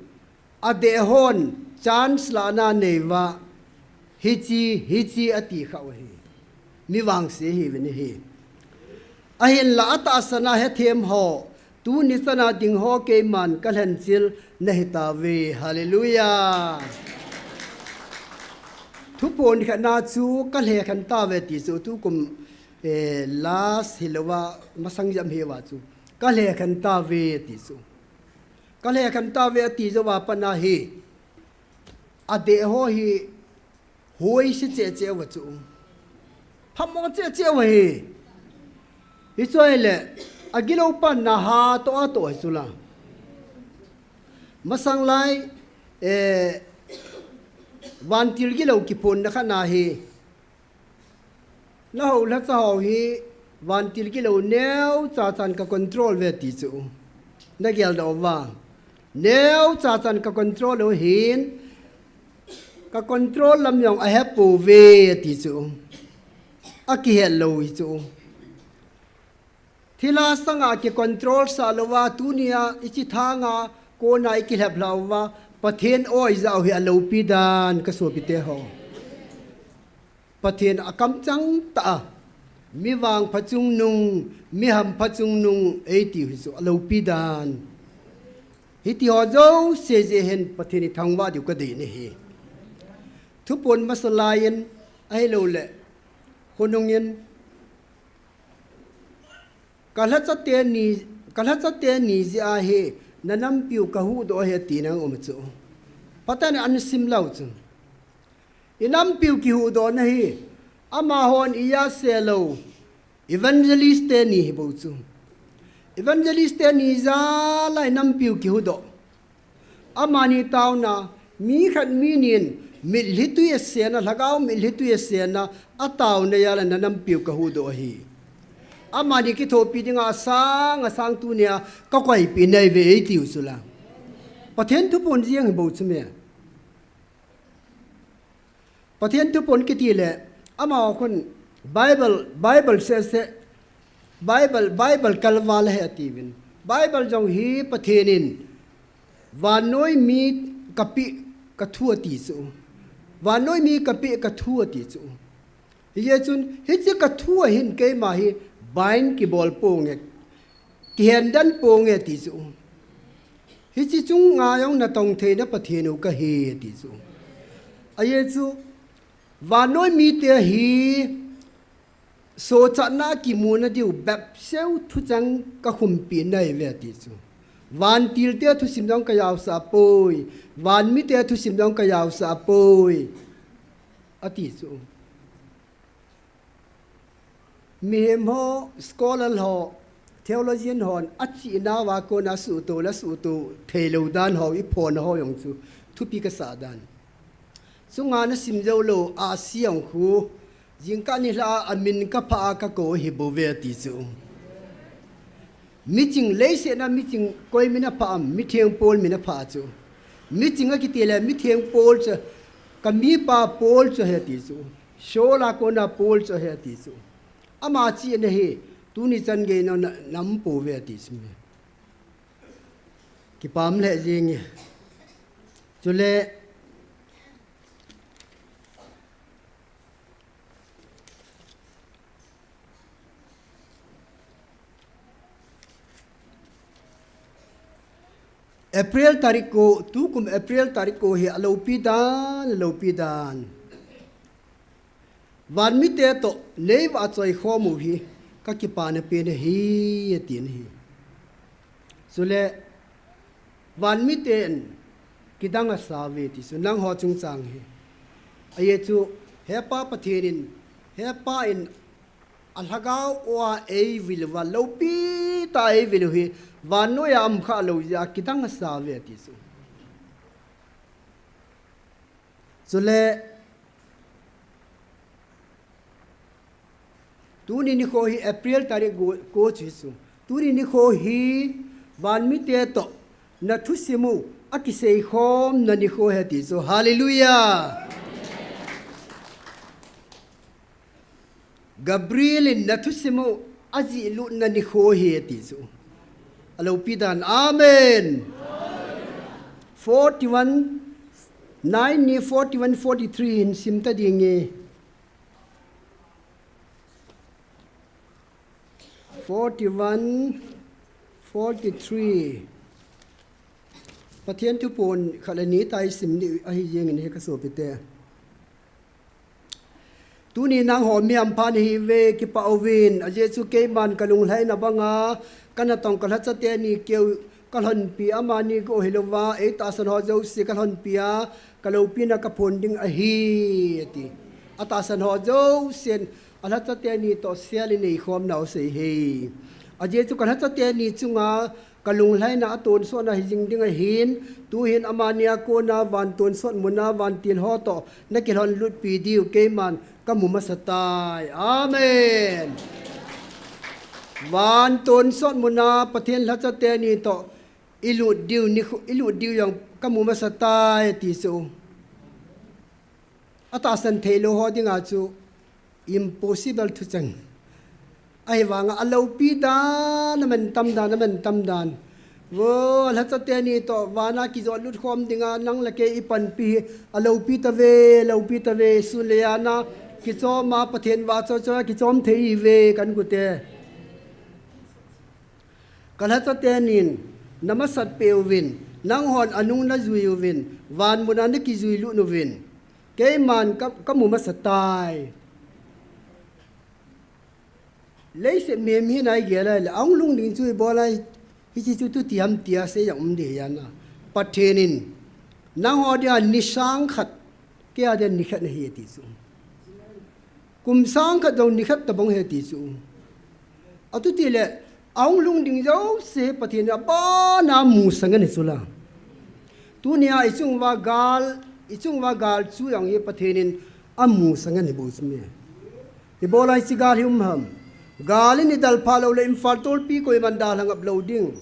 adeh hon chance lahna nei uva, hiche, hiche ati kha u hi. Mi vangse ahi uvin ahi. Ahinla atahsan a hetthem ho, tuni chana ding ho keiman ka lhenchil nahi tauve. Hallelujah. Thuphon khatna chu ka lhekhen tauve ti chu tukum, eh, last hilouva, masang jep hiuva chu. Ka lhekhen tauve ti chu. Ka lhekhen tauve ati jouva pat na hi. Adeh ho hi hoise cheh cheh uva chu. Phamo cheh cheh uva hi. Hichu ahile, agiloupa na ha toh a toh hi chu la. Masang lai, eh, vantil gilou kiphon na khat na hi. Nahou lhacha ho hi vantil gilou neocha chan ka control uve ti chu. Na geldoh uva. Neocha chan ka control u hin. Ka control lam jong ahe pouve ti chu. Akihet lou hi chu. Thilha sanga kicontrol sah louva, tunia ichi thanga kona ikilhep lhah uva, Pathen o ijah u hi aloupi dan ka sopite ho. Pathen akamchang tah a, mi vangpha chungnung, mi hampha chungnung, eiti u hi chu aloupi dan. Hiti ho jouse jeh hin Pathen ithangvah diu kadei ahi. Thuphon masa laiyin, ahilouleh, khonungin, Ka lhacha teni, ka lhacha teni jeh a hi, na nampiu ka huhdoh ahi ati nang um chu. Patan an sim lou chu. I nampiu kihuhdoh na hi, amahon i ya se lou, evangelist teni hi bou chu. Evangelist teni jal a i nampiu kihuhdoh. Amani tauna, mi khat mi nin, mitlhi tui asena, lhagao mitlhi tui asena, atauna jal a na nampiu ka huhdoh ahi. Amani kithopi dinga asang, asang tunia, ka koipi nai ve eitiu chu la. Pathen thuphon jeng hi bou chu me. Pathen thuphon kiti le, amahon Bible, Bible sese, Bible, Bible kalval ahi atiuvin. Bible jong hi Pathen in, vannoi mi kapeh ka thu ati chu. Vannoi mi kapeh ka thu ati chu. Hijeh chun, hiche ka thu a hin keima hi bind kibol ponge. Kihendan ponge ti chu. Hiche chunga jong natong theina Pathen u kahi ti chu. Ajeh chu, vannoi mite hi, sochatna kimuna diu bep seu thucheng ka khumpi nai ve ti chu. Vantil te thusim jong ka jaosah poi, van mite thusim jong ka jaosah poi, ati chu. Mihem ho, scholar ho, theologian hon, achihna uva kona suhto le suhto theilou dan ho, i phona ho jong chu, thupi kasah dan. Chunga nasim jou lou, ahsi jong khu, jingkah nilhah a, amin kaphah a kakou hi bou ve ti chu. Miching leiset a miching koi min aphah am, mitheng Paul min aphah chu. Miching akiti le, mitheng Paul chu, ka mipa Paul chu ahi ti chu. Saul a kona Paul chu ahi ti chu. Ama chihna hi, tuni chan gei na, na, nam pou ve ti chu me. Kipah lheh jenge. Chule, April tarik ko, tukum April tarik ko hi aloupi dan, aloupi dan. Van mite toh, neiva achoi khom u hi, kakipana pen ahi, ati ahi. Chule, van miten, kidang asa uve ti chu, nangho chungchang hi. Ajeh chu, he Pa Pathen in, he Pa in, alhagao uva eivil uva, loupi tah a eivil u hi, vannoi a um khalou jeh a kidang asa uve ti chu. Chule, tuni nikho hi April tarik ko, ko chu chu. Tuni nikho hi, van mite toh, na thusim u, akisei khomna nikho ahi ti chu. Hallelujah! Gabriel in na thusim u ajih lutna nikho ahi ati chu. Aloupi dan. Amen. Forty-one, nine ni forty-one, forty-three hin sim ta ding e. Forty-one, forty-three. Pathen thuphon khat le ni tah i sim ding ahi jeng in ahi ka sopite. Tuni nangho mi hampha nahiuve, kipah uvin, ajeh chu keiman ka lunglhaina banga, ka natong ka lhacha teni keu ka lhonpi, amani keu hilouva, ei tahsan ho jouse ka lhonpi a, ka loupina ka phong ding ahi, ati. Atahsan ho jousen, alhacha teni toh sel inei khom nau asei e. Ajeh chu ka lhacha teni chunga, ka lunglhaina atonsot na hijing ding ahin, tuhin amani a kona van tonsot muna vantil ho toh, na kilhon lutpi diu keiman ka mu masa tai. Amen. Van tonsot muna Pathen lhacha teni toh, i lut diu ni khu, i lut diu jong ka mu masa tai ti chu. Atahsan theilou ho dinga chu impossible thucheng. Ahivanga aloupi dan, aman tam dan, aman tam dan. Vo, lhacha teni toh, vana kijot lut khom dinga, nang le kei i panpi hi, aloupi tave, aloupi tave, sun le jana, kichom a Pathen vahchoi choi a kichom thei ive, kan gute. Ka lhacha tenin, na masat peh uvin, nanghon anung na jui uvin, van muna na kijui lut uvin. Keiman ka, ka mu masa tai. Leiset mihem hi nai gel a le, ahung lhung ding chu ibola hiche chu tuti ham tia sei jong um ding ahi na. Pathen in nangho dia ni sang khat, kei a dia ni khat ahi ati chu. Kum sang khat jong ni khat tabang ahi ati chu. Atuti le, ahung lhung ding jouse Pathen in abon a amusah ngen ahi chu la. Tunia ichung uva gal, ichung uva gal chu jong hi Pathen in amusah ngen ahi bou chu me. Ibola hiche gal hi um ham. Gal in idalha lou le Imphal tolpi koiman dalha ngap lou ding.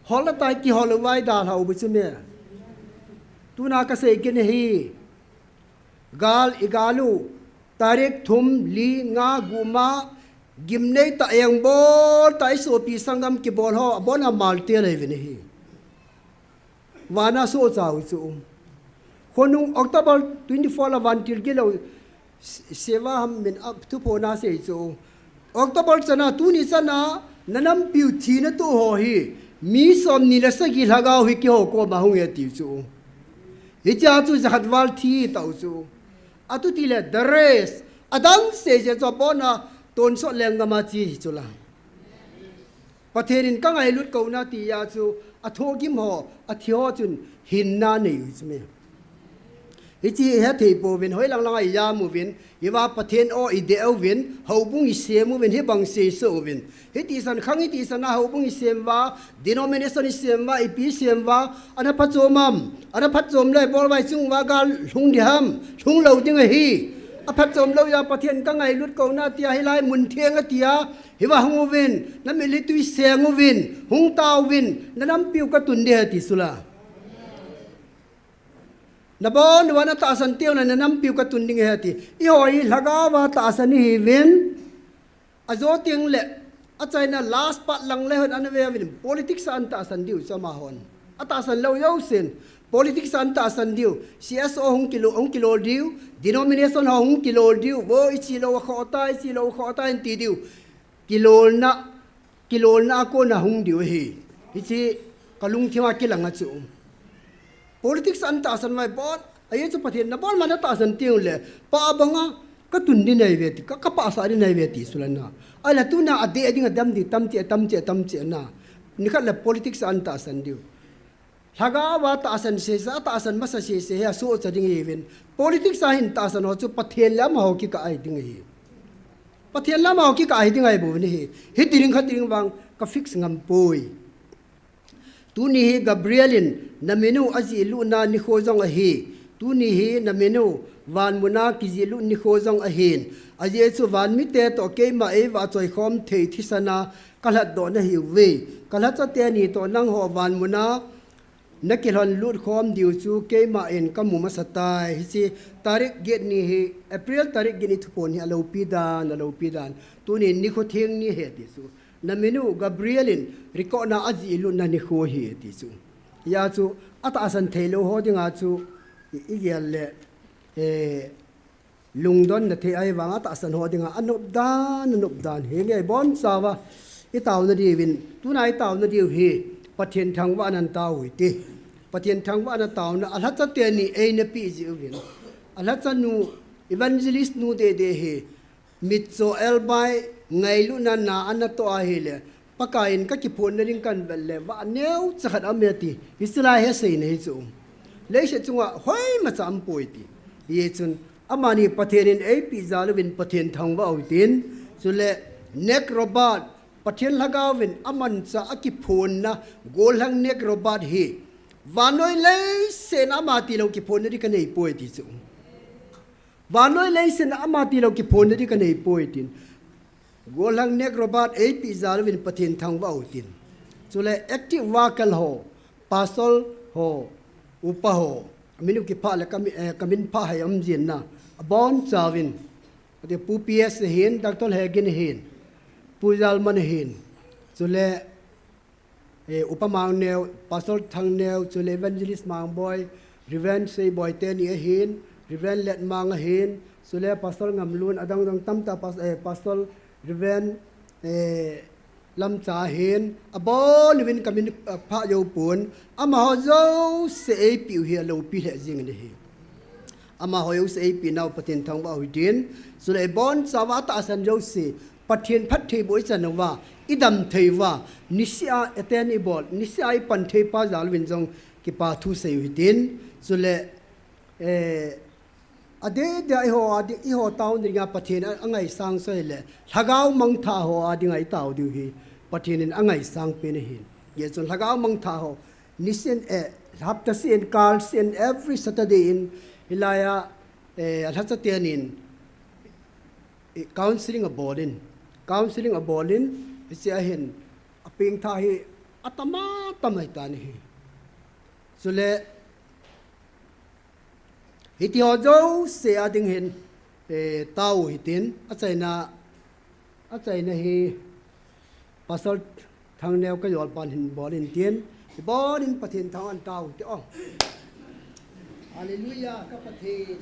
Hol atai, kihol uva idalha u bou chu me. Tuna kasei kit ahi. Gal igal u, tarik thum, li, nga, gup ma, gimnei tah, engbol tah, isopi sanggam kibol ho, abon a maltel ahiuvin ahi. Vana sohcha u chu. Khonung October twenty-four la vantil gilou, se-, seva ham min a thuphona sei chu. October chana, tuni chana, nanampiu thina toh ho hi, mi somni le sagi lhagao hi keiho koma hung e ati chu. Hichea chu jakhat val thi tau chu. Atuti le the rest, adang sese chu abon a tonsot lenggam a che hi chu la. Pathen in kangailut kona tia chu, athohgim ho, athi ho chun hinna nei u chu me. Hiche hi hethei pouvin, hoilang lang a ijam uvin, hiva Pathen o idei uvin, houbung isem uvin, hibang seisoh uvin. Hitisan khang, hitisan a houbung isem uva, denomination isem uva, ipi isem uva, ana phatchom am, ana phatchom le bol uva ichung uva gal lhung ding ham, lhung lou ding ahi. Aphatchom lou a Pathen kangailut kona tia hilai mun theng a tia, hiva hung uvin, namitlhi tui seng uvin, hung tauvin, nanampiu katun ding ahi ati chu la. Nabon uva natahsan teng le nanampiu katun ding ahi ati. Eiho hi lhagao a tahsan ihiuvin. Ajo teng le, achaina last part lang le hon ana ve uvin. Politics a ana tahsan diu chu amahon. Atahsan lou jousen. Politics a ana tahsan diu. C S O hung kilo, hung kilol diu. Denomination ho hung kilol diu. Vo ichi lou akhoh tai, ichi lou akhoh tai anti diu. Kilolna, kilolna a kona hung diu ahi. Hiche kalungthim a kilang a chu. Politics a ana tahsan uva ibon, ajeh chu Pathen nabon ma natahsan teng le, pah banga, katun ding nahi uve ti, ka, kapahsah ding nahi uve ti chu la na. Ahile tuna adeh ding adem ding tamche, tamche, tamche na. Nikhat le politics a ana tahsan diu. Lhagao a tahsan sese, atahsan masa sese hi asohcha ding ahiuvin. Politics a hin tahsan ho chu Pathen le amaho kikah ahi ding ahi. Pathen le amaho kikah ahi ding ahi bou ahi. Hiti ding khati ding vang ka fix ngam poi. Tuni hi Gabriel in naminu ajihlut na nikho jong ahi. Tuni hi naminu vanmun a kijihlut nikho jong ahin. Ajeh chu vanmite toh keima eivahchoi khom thei thisan a kalhatdoh nahiuve. Kalhacha teni toh nangho vanmun a nakilhon lut khom diu chu keima in kamu masa tai. Hiche tarik get ni hi, April tarik get ni thuphon hi aloupi dan, aloupi dan. Tuni nikho theng ni ahi ati chu. Naminu Gabriel in record na ajihlut na nikho ahi ati chu. Hijeh chun atahsan thei lou ho dinga chu i, igel le, eh, lungdon na thei ahi vang a tahsan ho dinga anop dan, anop dan. Hinge ibonchauva itaona diuvin, tuna itaona diu hi Pathen thangvahna in tao u hite. Pathen thangvahna taona, alhacha teni eina peh jeh uvin. Alhacha nu, evangelist nu dede hi, mitcho elbai, ngailutna na ana toh ahile, Pakai in kakiphonna ding kahin vet le, vah neocha khat aume ti, hiche lai hi aseina hi chu. Leiset chunga hoimacha aumpoi ti. Hijeh chun, amani Pathen in eipeh jal uvin Pathen thangvah u hitin, chule Nick Roberts, Pathen lhagao vin amanchah a kiphonna, gollhang Nick Roberts hi, vannoi leiset a ama tilou kiphonna ding kanei poi ti chu. Vannoi leiset a ama tilou kiphonna ding kanei poi tin. Gollhang Nick Roberts eipeh jal uvin Pathen thangvah u hitin. Chule active worker ho, pastor ho, upa ho, aminu kiphah le kami, eh, kamin phah hai um jin na. Abonchauvin. Ati Pu P S ahin, Doctor Hegin ahin, Pu Jalman ahin. Chule eh, Upa Mangneo, Pastor Thangneo, chule Evangelist Mangboi, Reverend Seiboi teni ahin, Reverend Letmang ahin, chule Pastor Ngamlun, adang dang tamtah pas-, eh, Pastor Reverend, eh, Lamcha ahin, abon uvin kamin, eh, phah jou pon, amaho jouse eipeh u hi aloupi lheh jing in ahi. Amaho jouse eipeh nau Pathen thangvah u hitin, chule ibonchauva atahsan jouse, Pathen phattheiboh ichan uva, idam thei uva, niseh a attend ibol, niseh a ipan thei pa jal uvin jong kipa thu seiyu hitin, chule, eh, adeh dia eiho, adeh, eiho tao dinga Pathen a, angaisang chu ahile, lhagao mangthah ho a dinga itao diu hi, Pathen in angaisang pen ahin. Hijeh chun lhagao mangthah ho, niseh in, eh, hapta seh in, kal seh in, every Saturday in, hilai a, eh, alhacha ten in, eh, counseling abol in, counseling abol in, hiche ahin, apengthah hi, atama tama hitan ahi. Chule, hiti ho jouse a ding hin, eh, tao hitin, achaina, achaina hi, Pastor Thangneo kajol pan hin bol in tin, ibol in Pathen thangvah in tao hite o. Hallelujah, ka Pathen.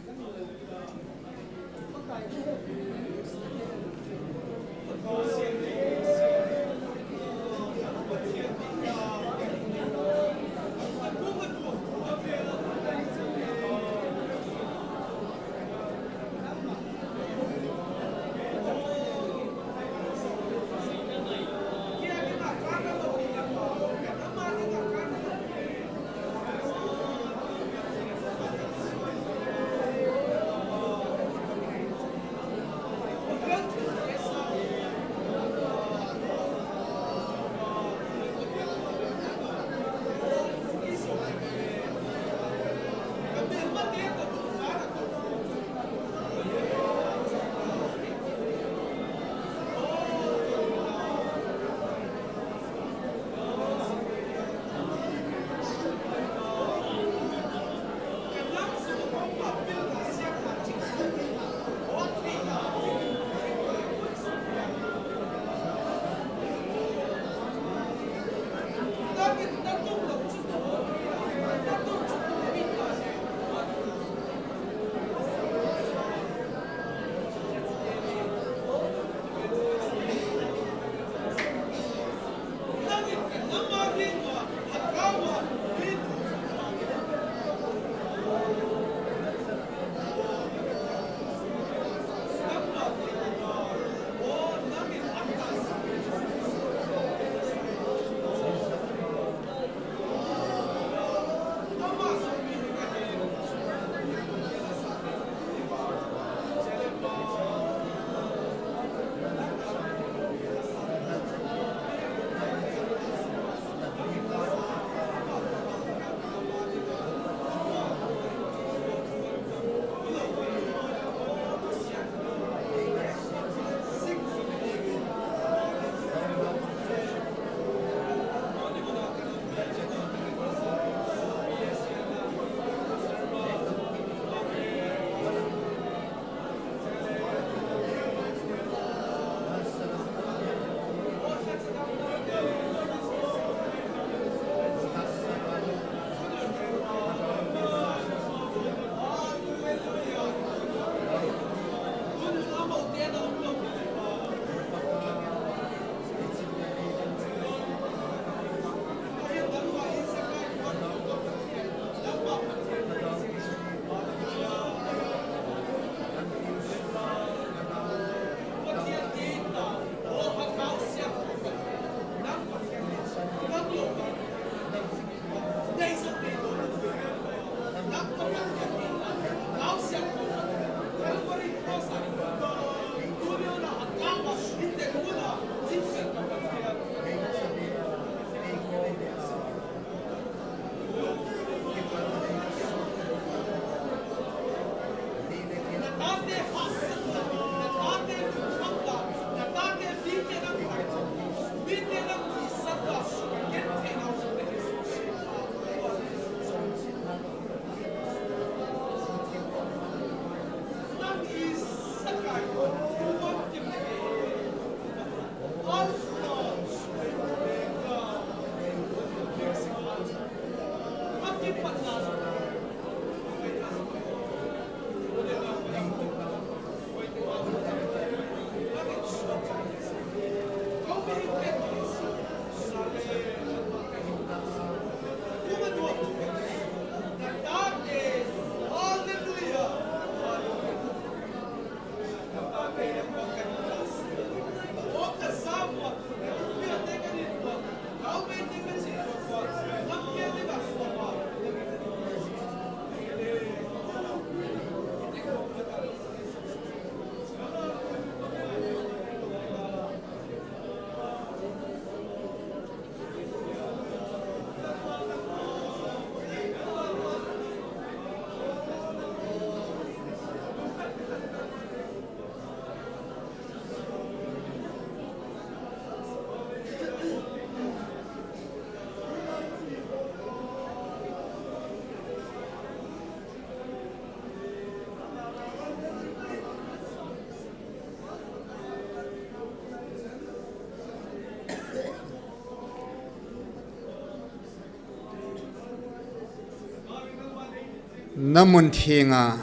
Na mun thenga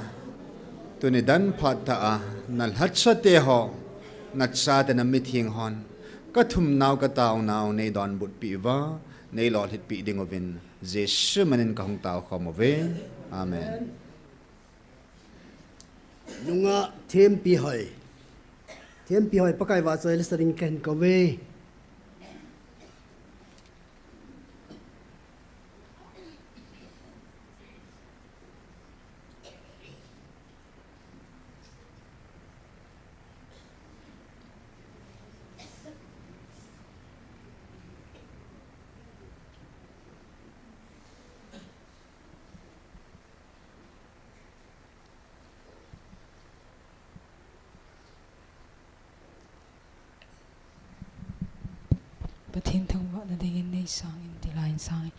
tuni dan phat tah a na lhacha te ho, na chate na mitheng hon ka thumnau ka taonau nei donbutpi uva, nei lolhinpi ding uvin Jesu minin ka hung tao khom uve. Amen. Nungah Thempi Hoi. Thempi Hoi, Pakai vahchoi lasa ding kahin kouve. Pathen thangvahna dingin nei sangin, ti lai in sangin.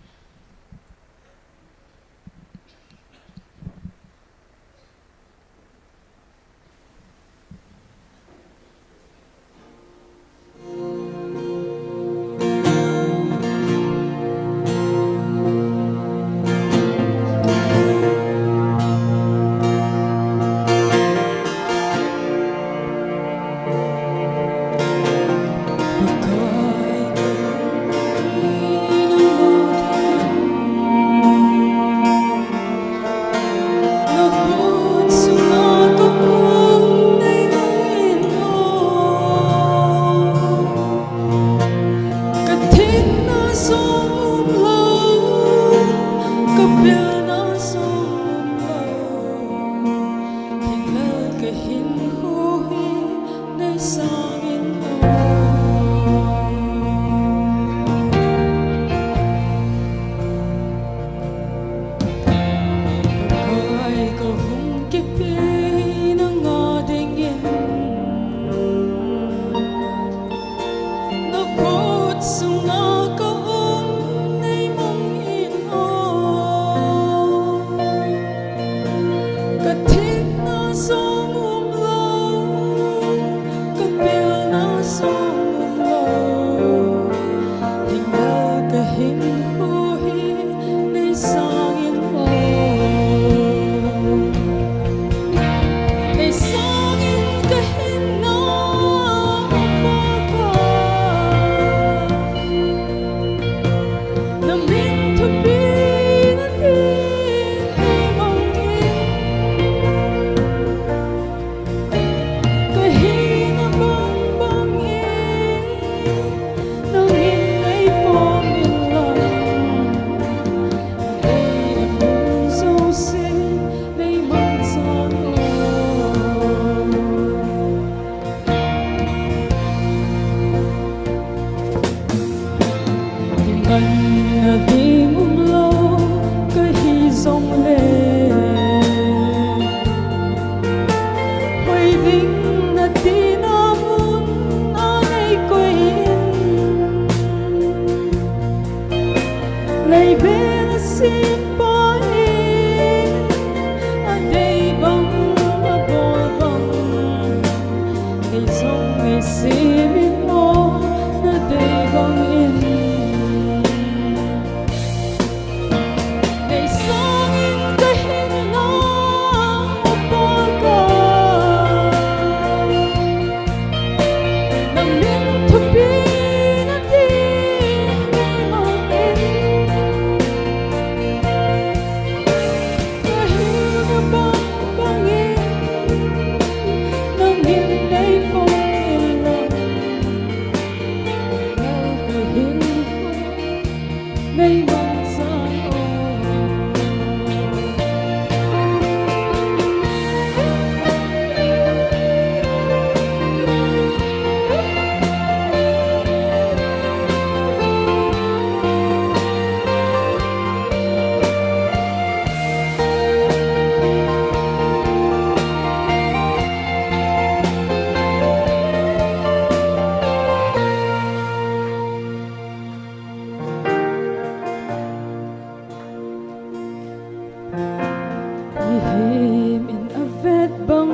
Mihem in avet bang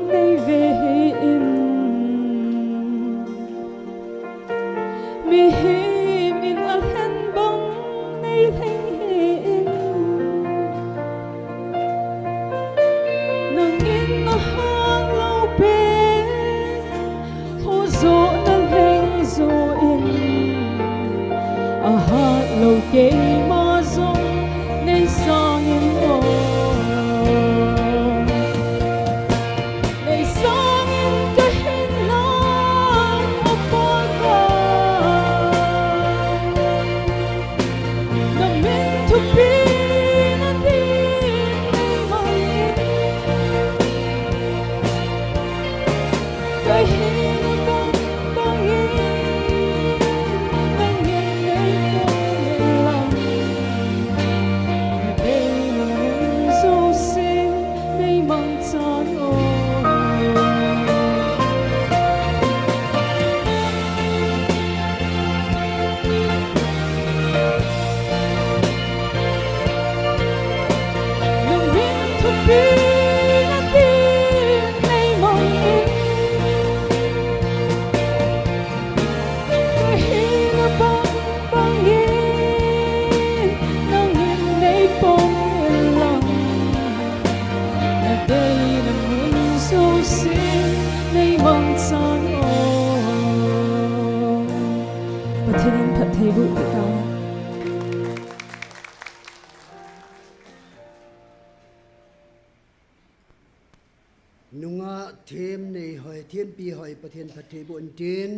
nei ve hih in, mihem in alhen bang nei lheng hih in, Ahat lou keima jong nei sangin o, nei sangin ka hinna a pha ka, na min thupi na din nei mang in. Pathen in phatthei boh tauhen. Nungah themnei hoi, thempi hoi, Pathen phatthei boh intin.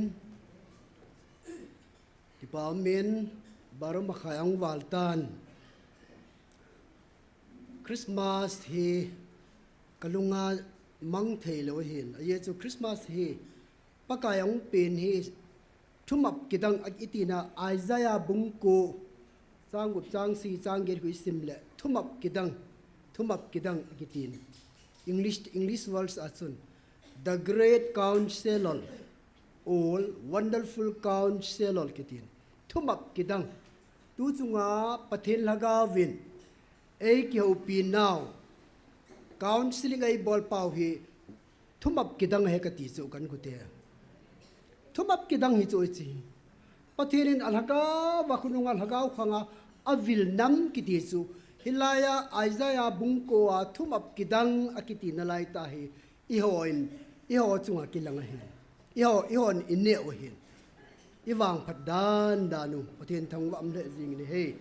Kipa umin, baro makhai ahung val tan. Christmas hi ka lunga mang thei lou ahin. Ajeh chu Christmas hi Pakai ahung pen hi thumap kidang a, i tina Isaiah bung ko, chang gup, chang sagi, chang get khu i sim le, thumap kidang, thumap kidang akitin. English, English words a chun, The Great Counselor, or Wonderful Counselor kitin. Thumap kidang. Tu chunga Pathen Lhagaovin ei kihoupi nau, counseling ei bol pau hi thumap kidang ahi kati chu kan kute. Thumap kidang hi chu ichi. Pathen in a lhagao va khonunga lhagao khanga avil nam kiti chu. Hilaiya Isaiah bung ko a thumap kidang akiti nalai tah hi. Eiho in, eiho chunga kilang ahin. Eiho, eihon i neh u ahin. I vangphat dan dan u, Pathen thangvah um lheh jing in ahi.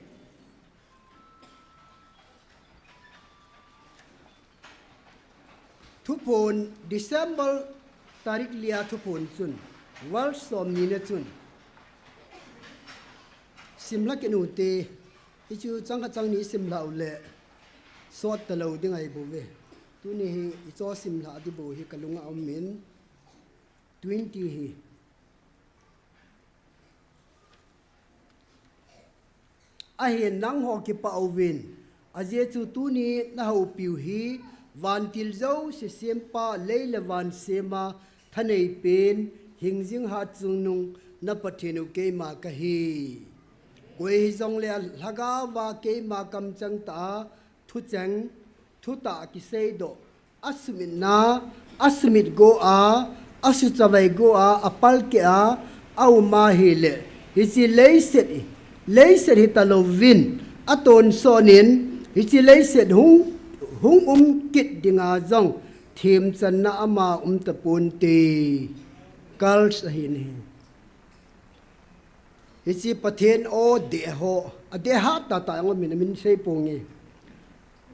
Thuphon December tarik li a thuphon chun, verse somni na chun, simlha kit u hite, hichu chang khat chang ni simlha u le, sot talou ding ahi bou ve. Tuni hi, i cho simlha di bou hi ka lunga um in, twenty hi. Ahin nangho kipah uvin, ajeh chu tuni na houpiu hi, vantil jouse sempa, lei le van sema, thanei pen, hingjing hatchungnung, na Pathen u keima kahi. Koi hijongle a lhagao va keima kamcheng tah a, thucheng, thutah kiseidoh, a sumitna, a sumit go a, a suchavai go a, a palkeh a, a um ahile, hiche leiset hi, leiset hi talouvin, a tonsot in, hiche leiset hung, hung um kit dinga jong, themchanna ama um taponte, curse ahi nahi. Hiche Pathen o deh ho, a deh hatah tah jong um in a min sei ponge.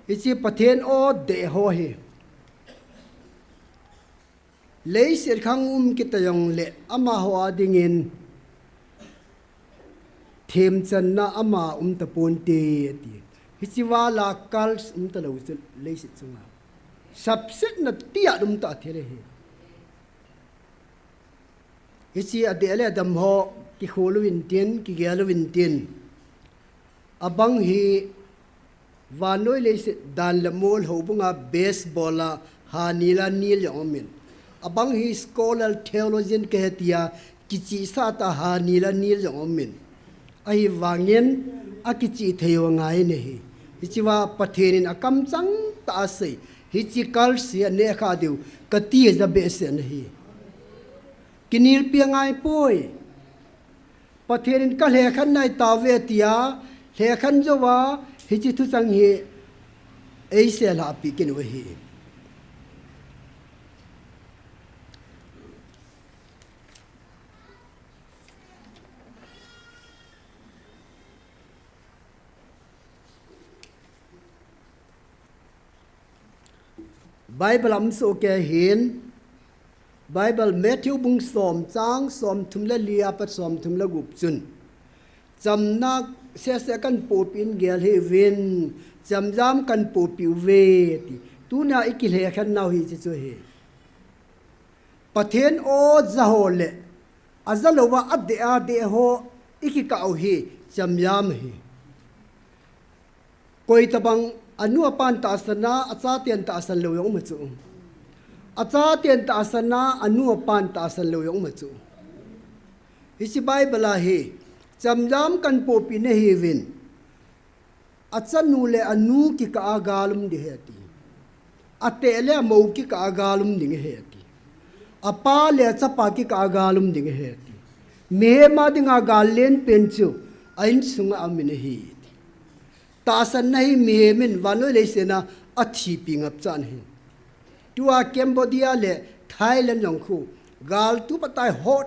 Hiche Pathen o deh ho hi. Leiset khang um kit ta jongle amaho a dingin themchanna ama um taponte ati. Hiche vala curse um talou chu leiset chunga. Sapsetna tia um ta thei le hi. Hiche a deh le a dam ho kikhol uvin tin, kigel uvin tin. Abang hi vannoi leiset dan le mol houbunga baseball a ha nil a nil jong um in. Abang hi scholar theologian kahi tia kichihsah tah a ha nil a nil jong um in. Ahivangin akichih thei u angai nahi. Hichea Pathen in akamchang tah a asei. Hiche curse hi aneh kha diu kati ja behseh nahi. Kinelpi angai poi. Pathen in ka lhekhen nai tauve tia, lhekhen jouva, hiche thuchang hi eisel lhahpi kit u ahi. Bible a um soh kei hin, Bible Matthew bung som chang somthum le li apat somthum le gup chun, chamna sese kahin pohpeh in gel hih uvin, chamjam kahin pohpeh uve, ati. Tunia i kilhekhen nau hiche chu ahi. Pathen aw ja ho le aja louva adeh adeh ho i kikah u hi chamjam ahi. Koi tabang anu apan tahsan a, achaten tahsan lou jong um a chu. Achaten tahsan a, anu apan tahsan lou jong um a chu. Hiche Bible a hi, chamjam kahin pohpeh nahiuvin, achanu le anu kikah a gal um ding ahi ati. Ateh le amou kikah a gal um ding ahi ati. Apa le achapa kikah a gal um ding ahi ati. Mihem a dinga gal lenpen chu a insunga aum in ahi ati. Tahsanna hi mihem in vannoi leiset a athipi ngapchan ahi. Tua Cambodia le Thailand jong khu gal tup atai hot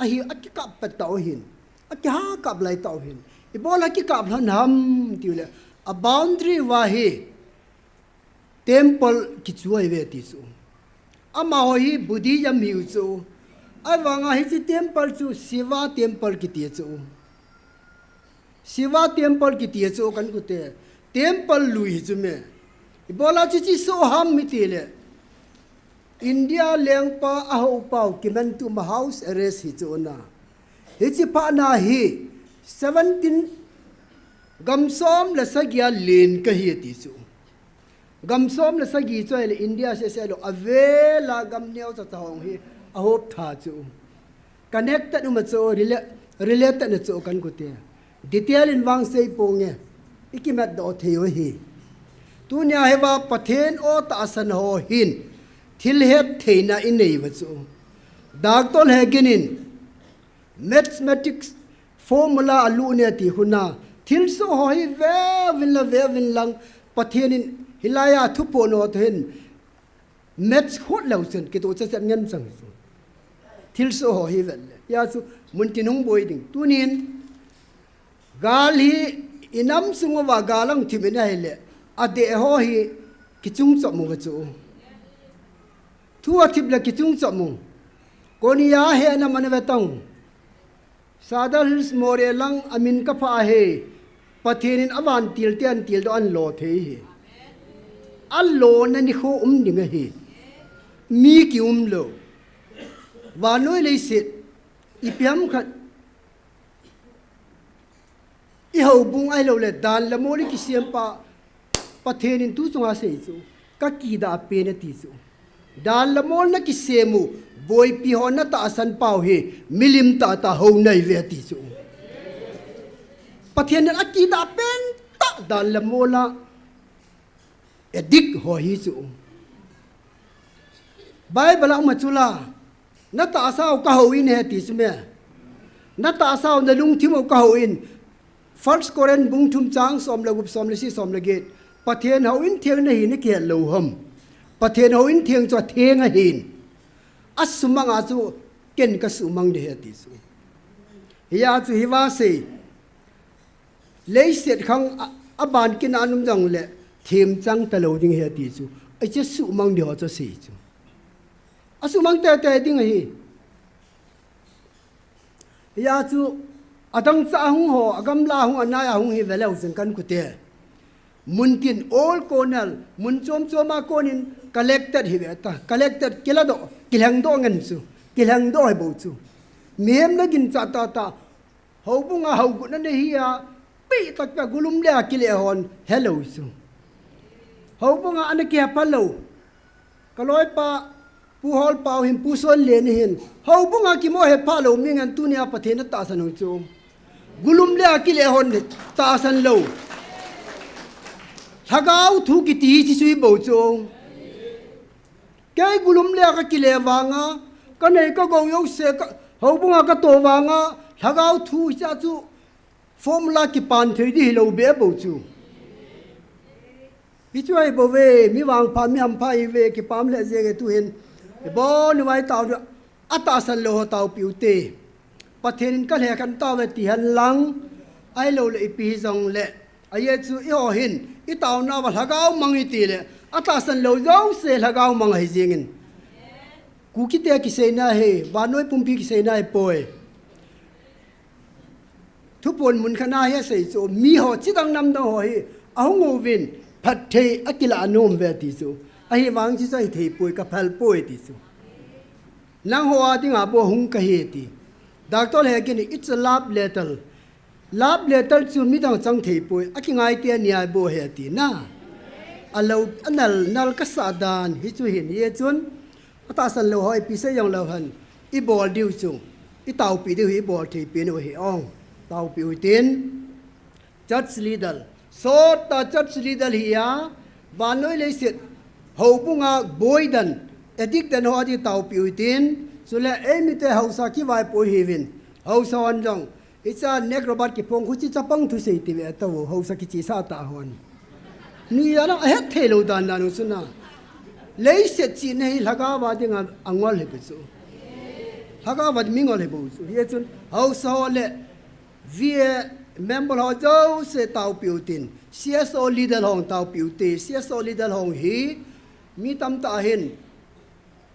ahi, akikap pat tau hin. Akihakap lai tau hin. Ibola kikap lhon ham tiu le, a boundary uva hi temple kichu ahi uve ti chu. Amaho hi Buddhism hiu chu. Ahivanga hiche temple chu Shiva temple kiti chu. Shiva temple kiti chu kahin kute. Temple lui hi chu me. Ibola chuche soh ham iti le, India lengpa ahou pau kimantu ma house arrest hi chu na. Hiche phat na hi seventeen gam som le sagi a len kahi ati chu. Gam som le sagi chu ahile India sese lou, avel a gam neocha cha hung hi ahop tha chu. Connected um a chu, rela-, related na chu kahin kute. Detail in vang sei ponge. I kimat doh thei u ahi. Tunia hiva Pathen aw tahsan ho hin thil hettheina i nei uva chu. Doctor Hagen in mathematics formula alut ne ti khu na, thilsoh ho hi ve uvin la, ve uvin lang, Pathen in hilai a thuphon ho toh hin maths khut leu chun kitoh chet chet ngen chang chu. Thilsoh ho hi vel le. Hia chu muntin hung boi ding. Tunin gal hi i nam sung uva gal ahung thim in ahile, adeh ho hi kichung chom u ahi chu. Thu athip le kichung chom u. Konia he na man ve tang. Sadar Hills Moreh lang amin kaphah ahi. Pathen in avantil te antil doh a anlo thei ahi. Alona nikho um ding ahi. Mi kium lou. Vannoi leiset ipi ham khat i houbung ahilou le dan le mol i kisem pa, Pathen in tu chunga asei chu, ka kidah pen ati chu. Dan le mol na kisem u, boipi ho na tahsan pau hi, milim tahtah hou nahi uve ati chu. Pathen in akidah pen tah dan le mol a addict ho hi chu. Bible a um a chu la, na tahsa u ka hou in ahi ati chu me. Na tahsa u na lungthim u ka hou in. First Corinth bung thum chang som le gup, som le sagi, som le get. Pathen hou in theng nahi na kihet lou ham. Pathen hou in theng chu atheng ahin. Asumang a chu ken ka sumang ding ahi ati chu. Hia chu hiva sei. Leiset khang a, aban kin a um jong le themchang talou ding ahi ati chu. Ache sumang ding ho chu asei chu. Asumang teitei ding ahi. Hia chu adangchah hung ho, agamla hung, anai a hung hi veleu chun kan kute. Muntin all corner, mun chom chom a konin collected hi ve ta. Collected kiladoh, kilhengdoh ngen chu. Kilhengdoh hi bou chu. Mihem na ginchat tahtah, houbung a hougut na nei hi a, pi tak ta gulum le a kile hon helou chu. Houbung a ana kihe phalou. Ka loipa, Pu Holpau hin, Pu Sonlen hin, houbung a kimo he phalou mi ngen tunia Pathen atahsan u chu. Gulum le a kile hon tahsan lou. Lhagao thu kiti hi chu hi bou chu. Kei gulum le a ka kile vanga, ka nei ka gou jouse ka, houbung a ka to vanga, lhagao thu cha chu formula kipan thei ding hilou be bou chu. Hichu ahi bou ve, mi vangpha, mi hampha ihi ve, kipah lheh jenge tuhin. Ibon uva itao diu, atahsan lou ho taopi ute. Pathen in ka lhekhen tauve ti hen lang, ahilou le ipi hijong le. Ajeh chu eiho hin, itaonauva lhagao mang iti le, Atahsan lou jouse lhagao mang ahi jingin. Kukite kiseina hi, vannoi pumpi kiseina hi poi. Thupon mun khat na hi asei chu, miho chidang namdang ho hi, ahung uvin, phatthei akilah nom uve ti chu. Ahivang chu chu ahithei poi, kaphal poi ti chu. Nangho a dinga bou hung kahi ti. Doctor Hegin, it's a love letter. Love letter chu midang chang thei poi, akingai te nia bou ahi ati na. Alou, anal, nal kasah dan, hichu hin, hichun, atahsan lou ho ipi sei jongleu hen, ibol diu chu, itaopi diu hi ibol thei pen u ahi ong. Taopi utin, church leader. Sot tah church leader hi a, vannoi leiset, houbunga boi dan, addict dan ho a di taopi utin, chule eimite haosa kivaipo hiuvin, haosa hon jong, hiche neck robot kiphong khu chu chapang thusei ti ve tao, haosa kichesa tah hon. Ni a lang ahet thei lou dan dan u chu na. Leiset chihna hi lhagao a dinga angol ahi bou chu. Lhagao a mi ngol ahi bou chu. Hichun haosa ho le V A member ho jouse taopi utin, C S O leader ho taopi ute, C S O leader ho hi mi tamtah hin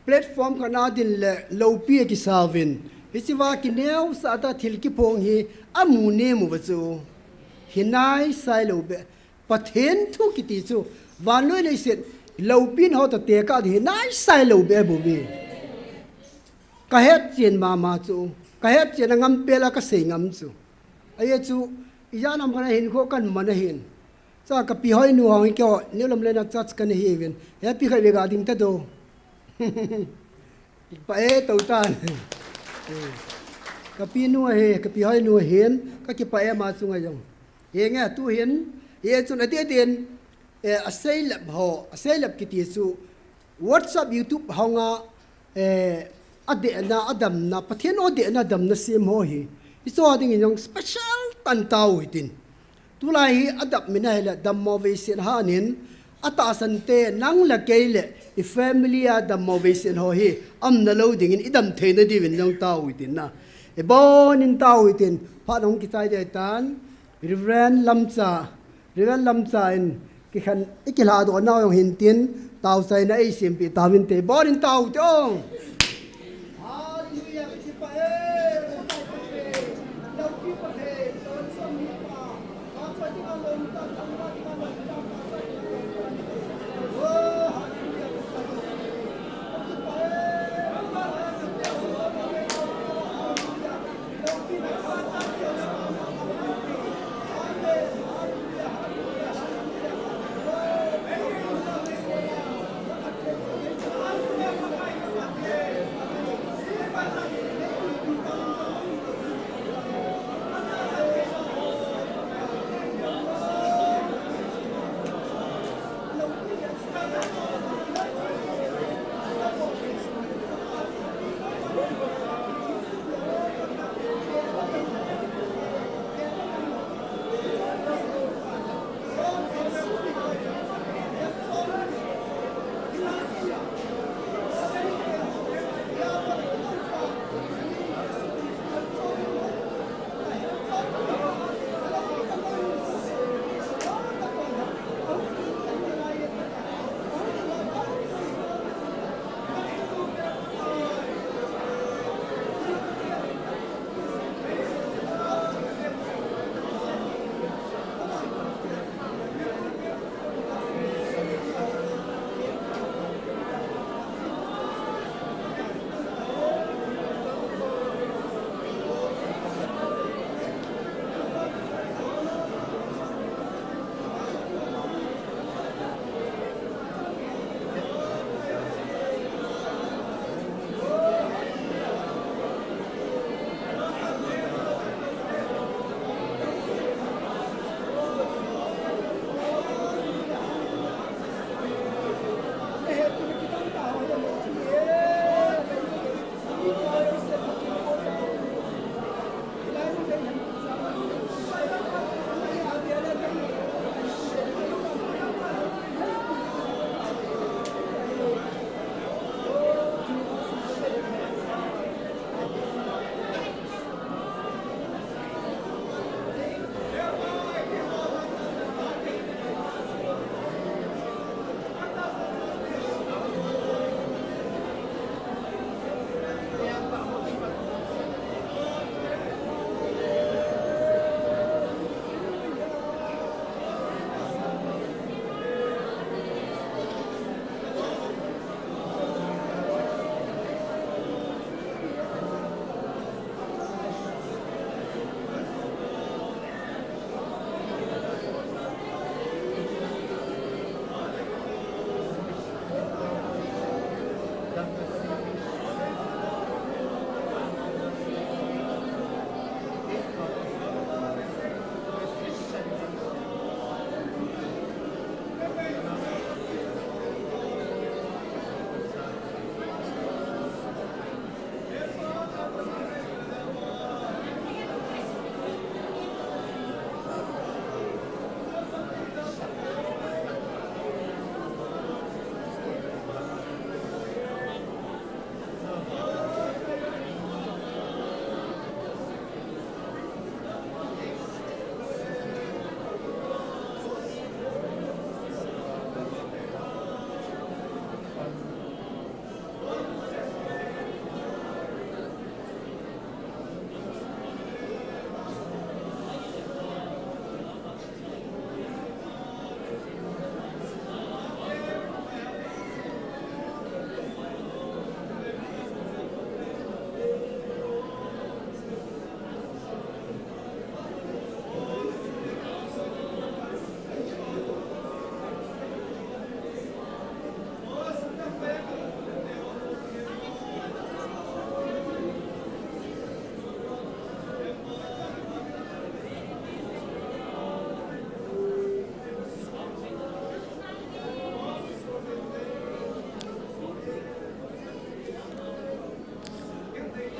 platform khat na din le loupi akisa uvin, hichea kineosah tah thil kiphong hi amu nem uva chu, hinai sai lou beh. Pathen thu kiti chu, vannoi leiset, loupina ho toh tekah ding hinai sai lou beh bou ve. Kahet chen mama chu, kahet chen a ngam pela kasei ngam chu. Ahi chu, ijat ham khat a hinkho kaman ahin. Cha kapi hoinu hong hi keiho, New Lamlen a church kana hiuvin. Happy khat ve ga ding ta do. Kipa e to tan. Kapi nu ahi, kapi hoinu ahin, kakipa e ama chunga jong. Henge, tuhin, hichun adeh din, eh, aseilep ho, aseilep kiti chu, WhatsApp, YouTube hong a, eh, adehna, adamna, Pathen o dehna damna sem ho hi. Hicho a dingin jong special tah tao hitin. Tulai hi adap min ahile dammo veisen hanin, atahsan te nang le kei le i family a dammo veisen ho hi, aumna lou dingin idam theina diuvin jong tao hitin na. Ibon in tao hitin, phat hung kichai ding ahitan, Reverend Lamcha, Reverend Lamcha in, kikhen, ikilhadoh nau jong hintin, taochaina eisempeh tauvin te, ibon in tao hite o.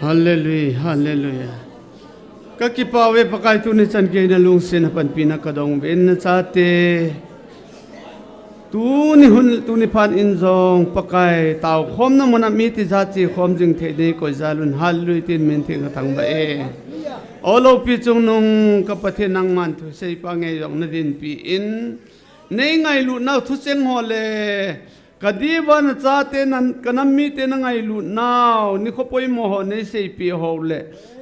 Hallelujah, hallelujah. Ka kipah uve Pakai, tuni chan kei na lungsetna panpina ka dong uvin, na chate tuni hun, tuni phat in jong Pakai taokhomna mun a mi tijat chekhom jing thei nei koi jal un, hallelujah tin min theng ka thangvah e. O loupi chungnung ka Pathen, nangman thuseipa ngei jong na dinpi in, nei ngailutnau thucheng ho le ka diuva na chate, na, ka nam mite na ngailutnau nikho poimo ho nei seipeh ho le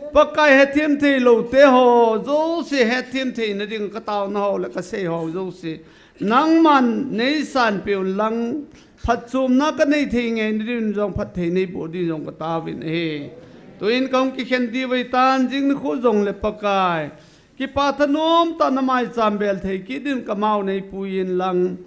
Pakai, hethem thei lou te ho jouse hethem theina ding ka taona ho le ka sei ho jouse nangman nei sanpeh un lang, phatchomna ka nei thei ngeina ding jong, phatthei nei boh ding jong ka taovin ahi. Tuin ka hung kikhen diu ahitan, jing nikho jong le Pakai, kipah thanom tah na maicham bel thei kit din ka mao nei pui in lang,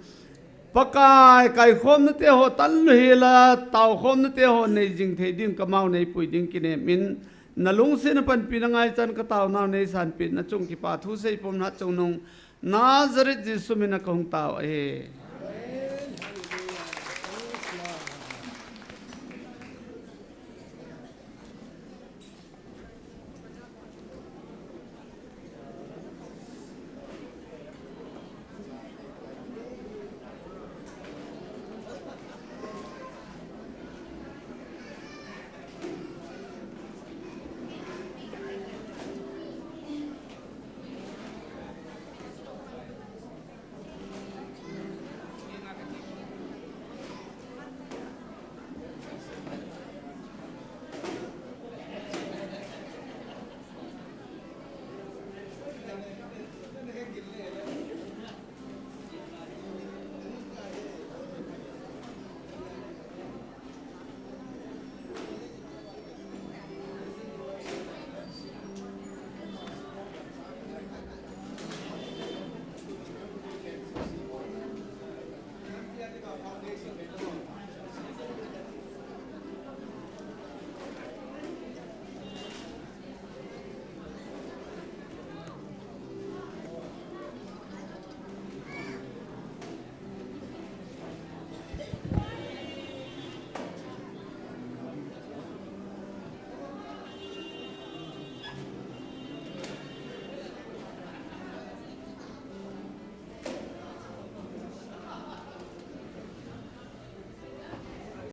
Pakai, kaikhomna te ho tanlou hel a, taokhomna te ho nei jing thei din ka mao nei pui ding kinem in, na lungsetna panpina ngai chan ka taonau nei sanpeh na chung kipah thu seipum na chungnung Nazareth Jesu min a ka hung tao ahi.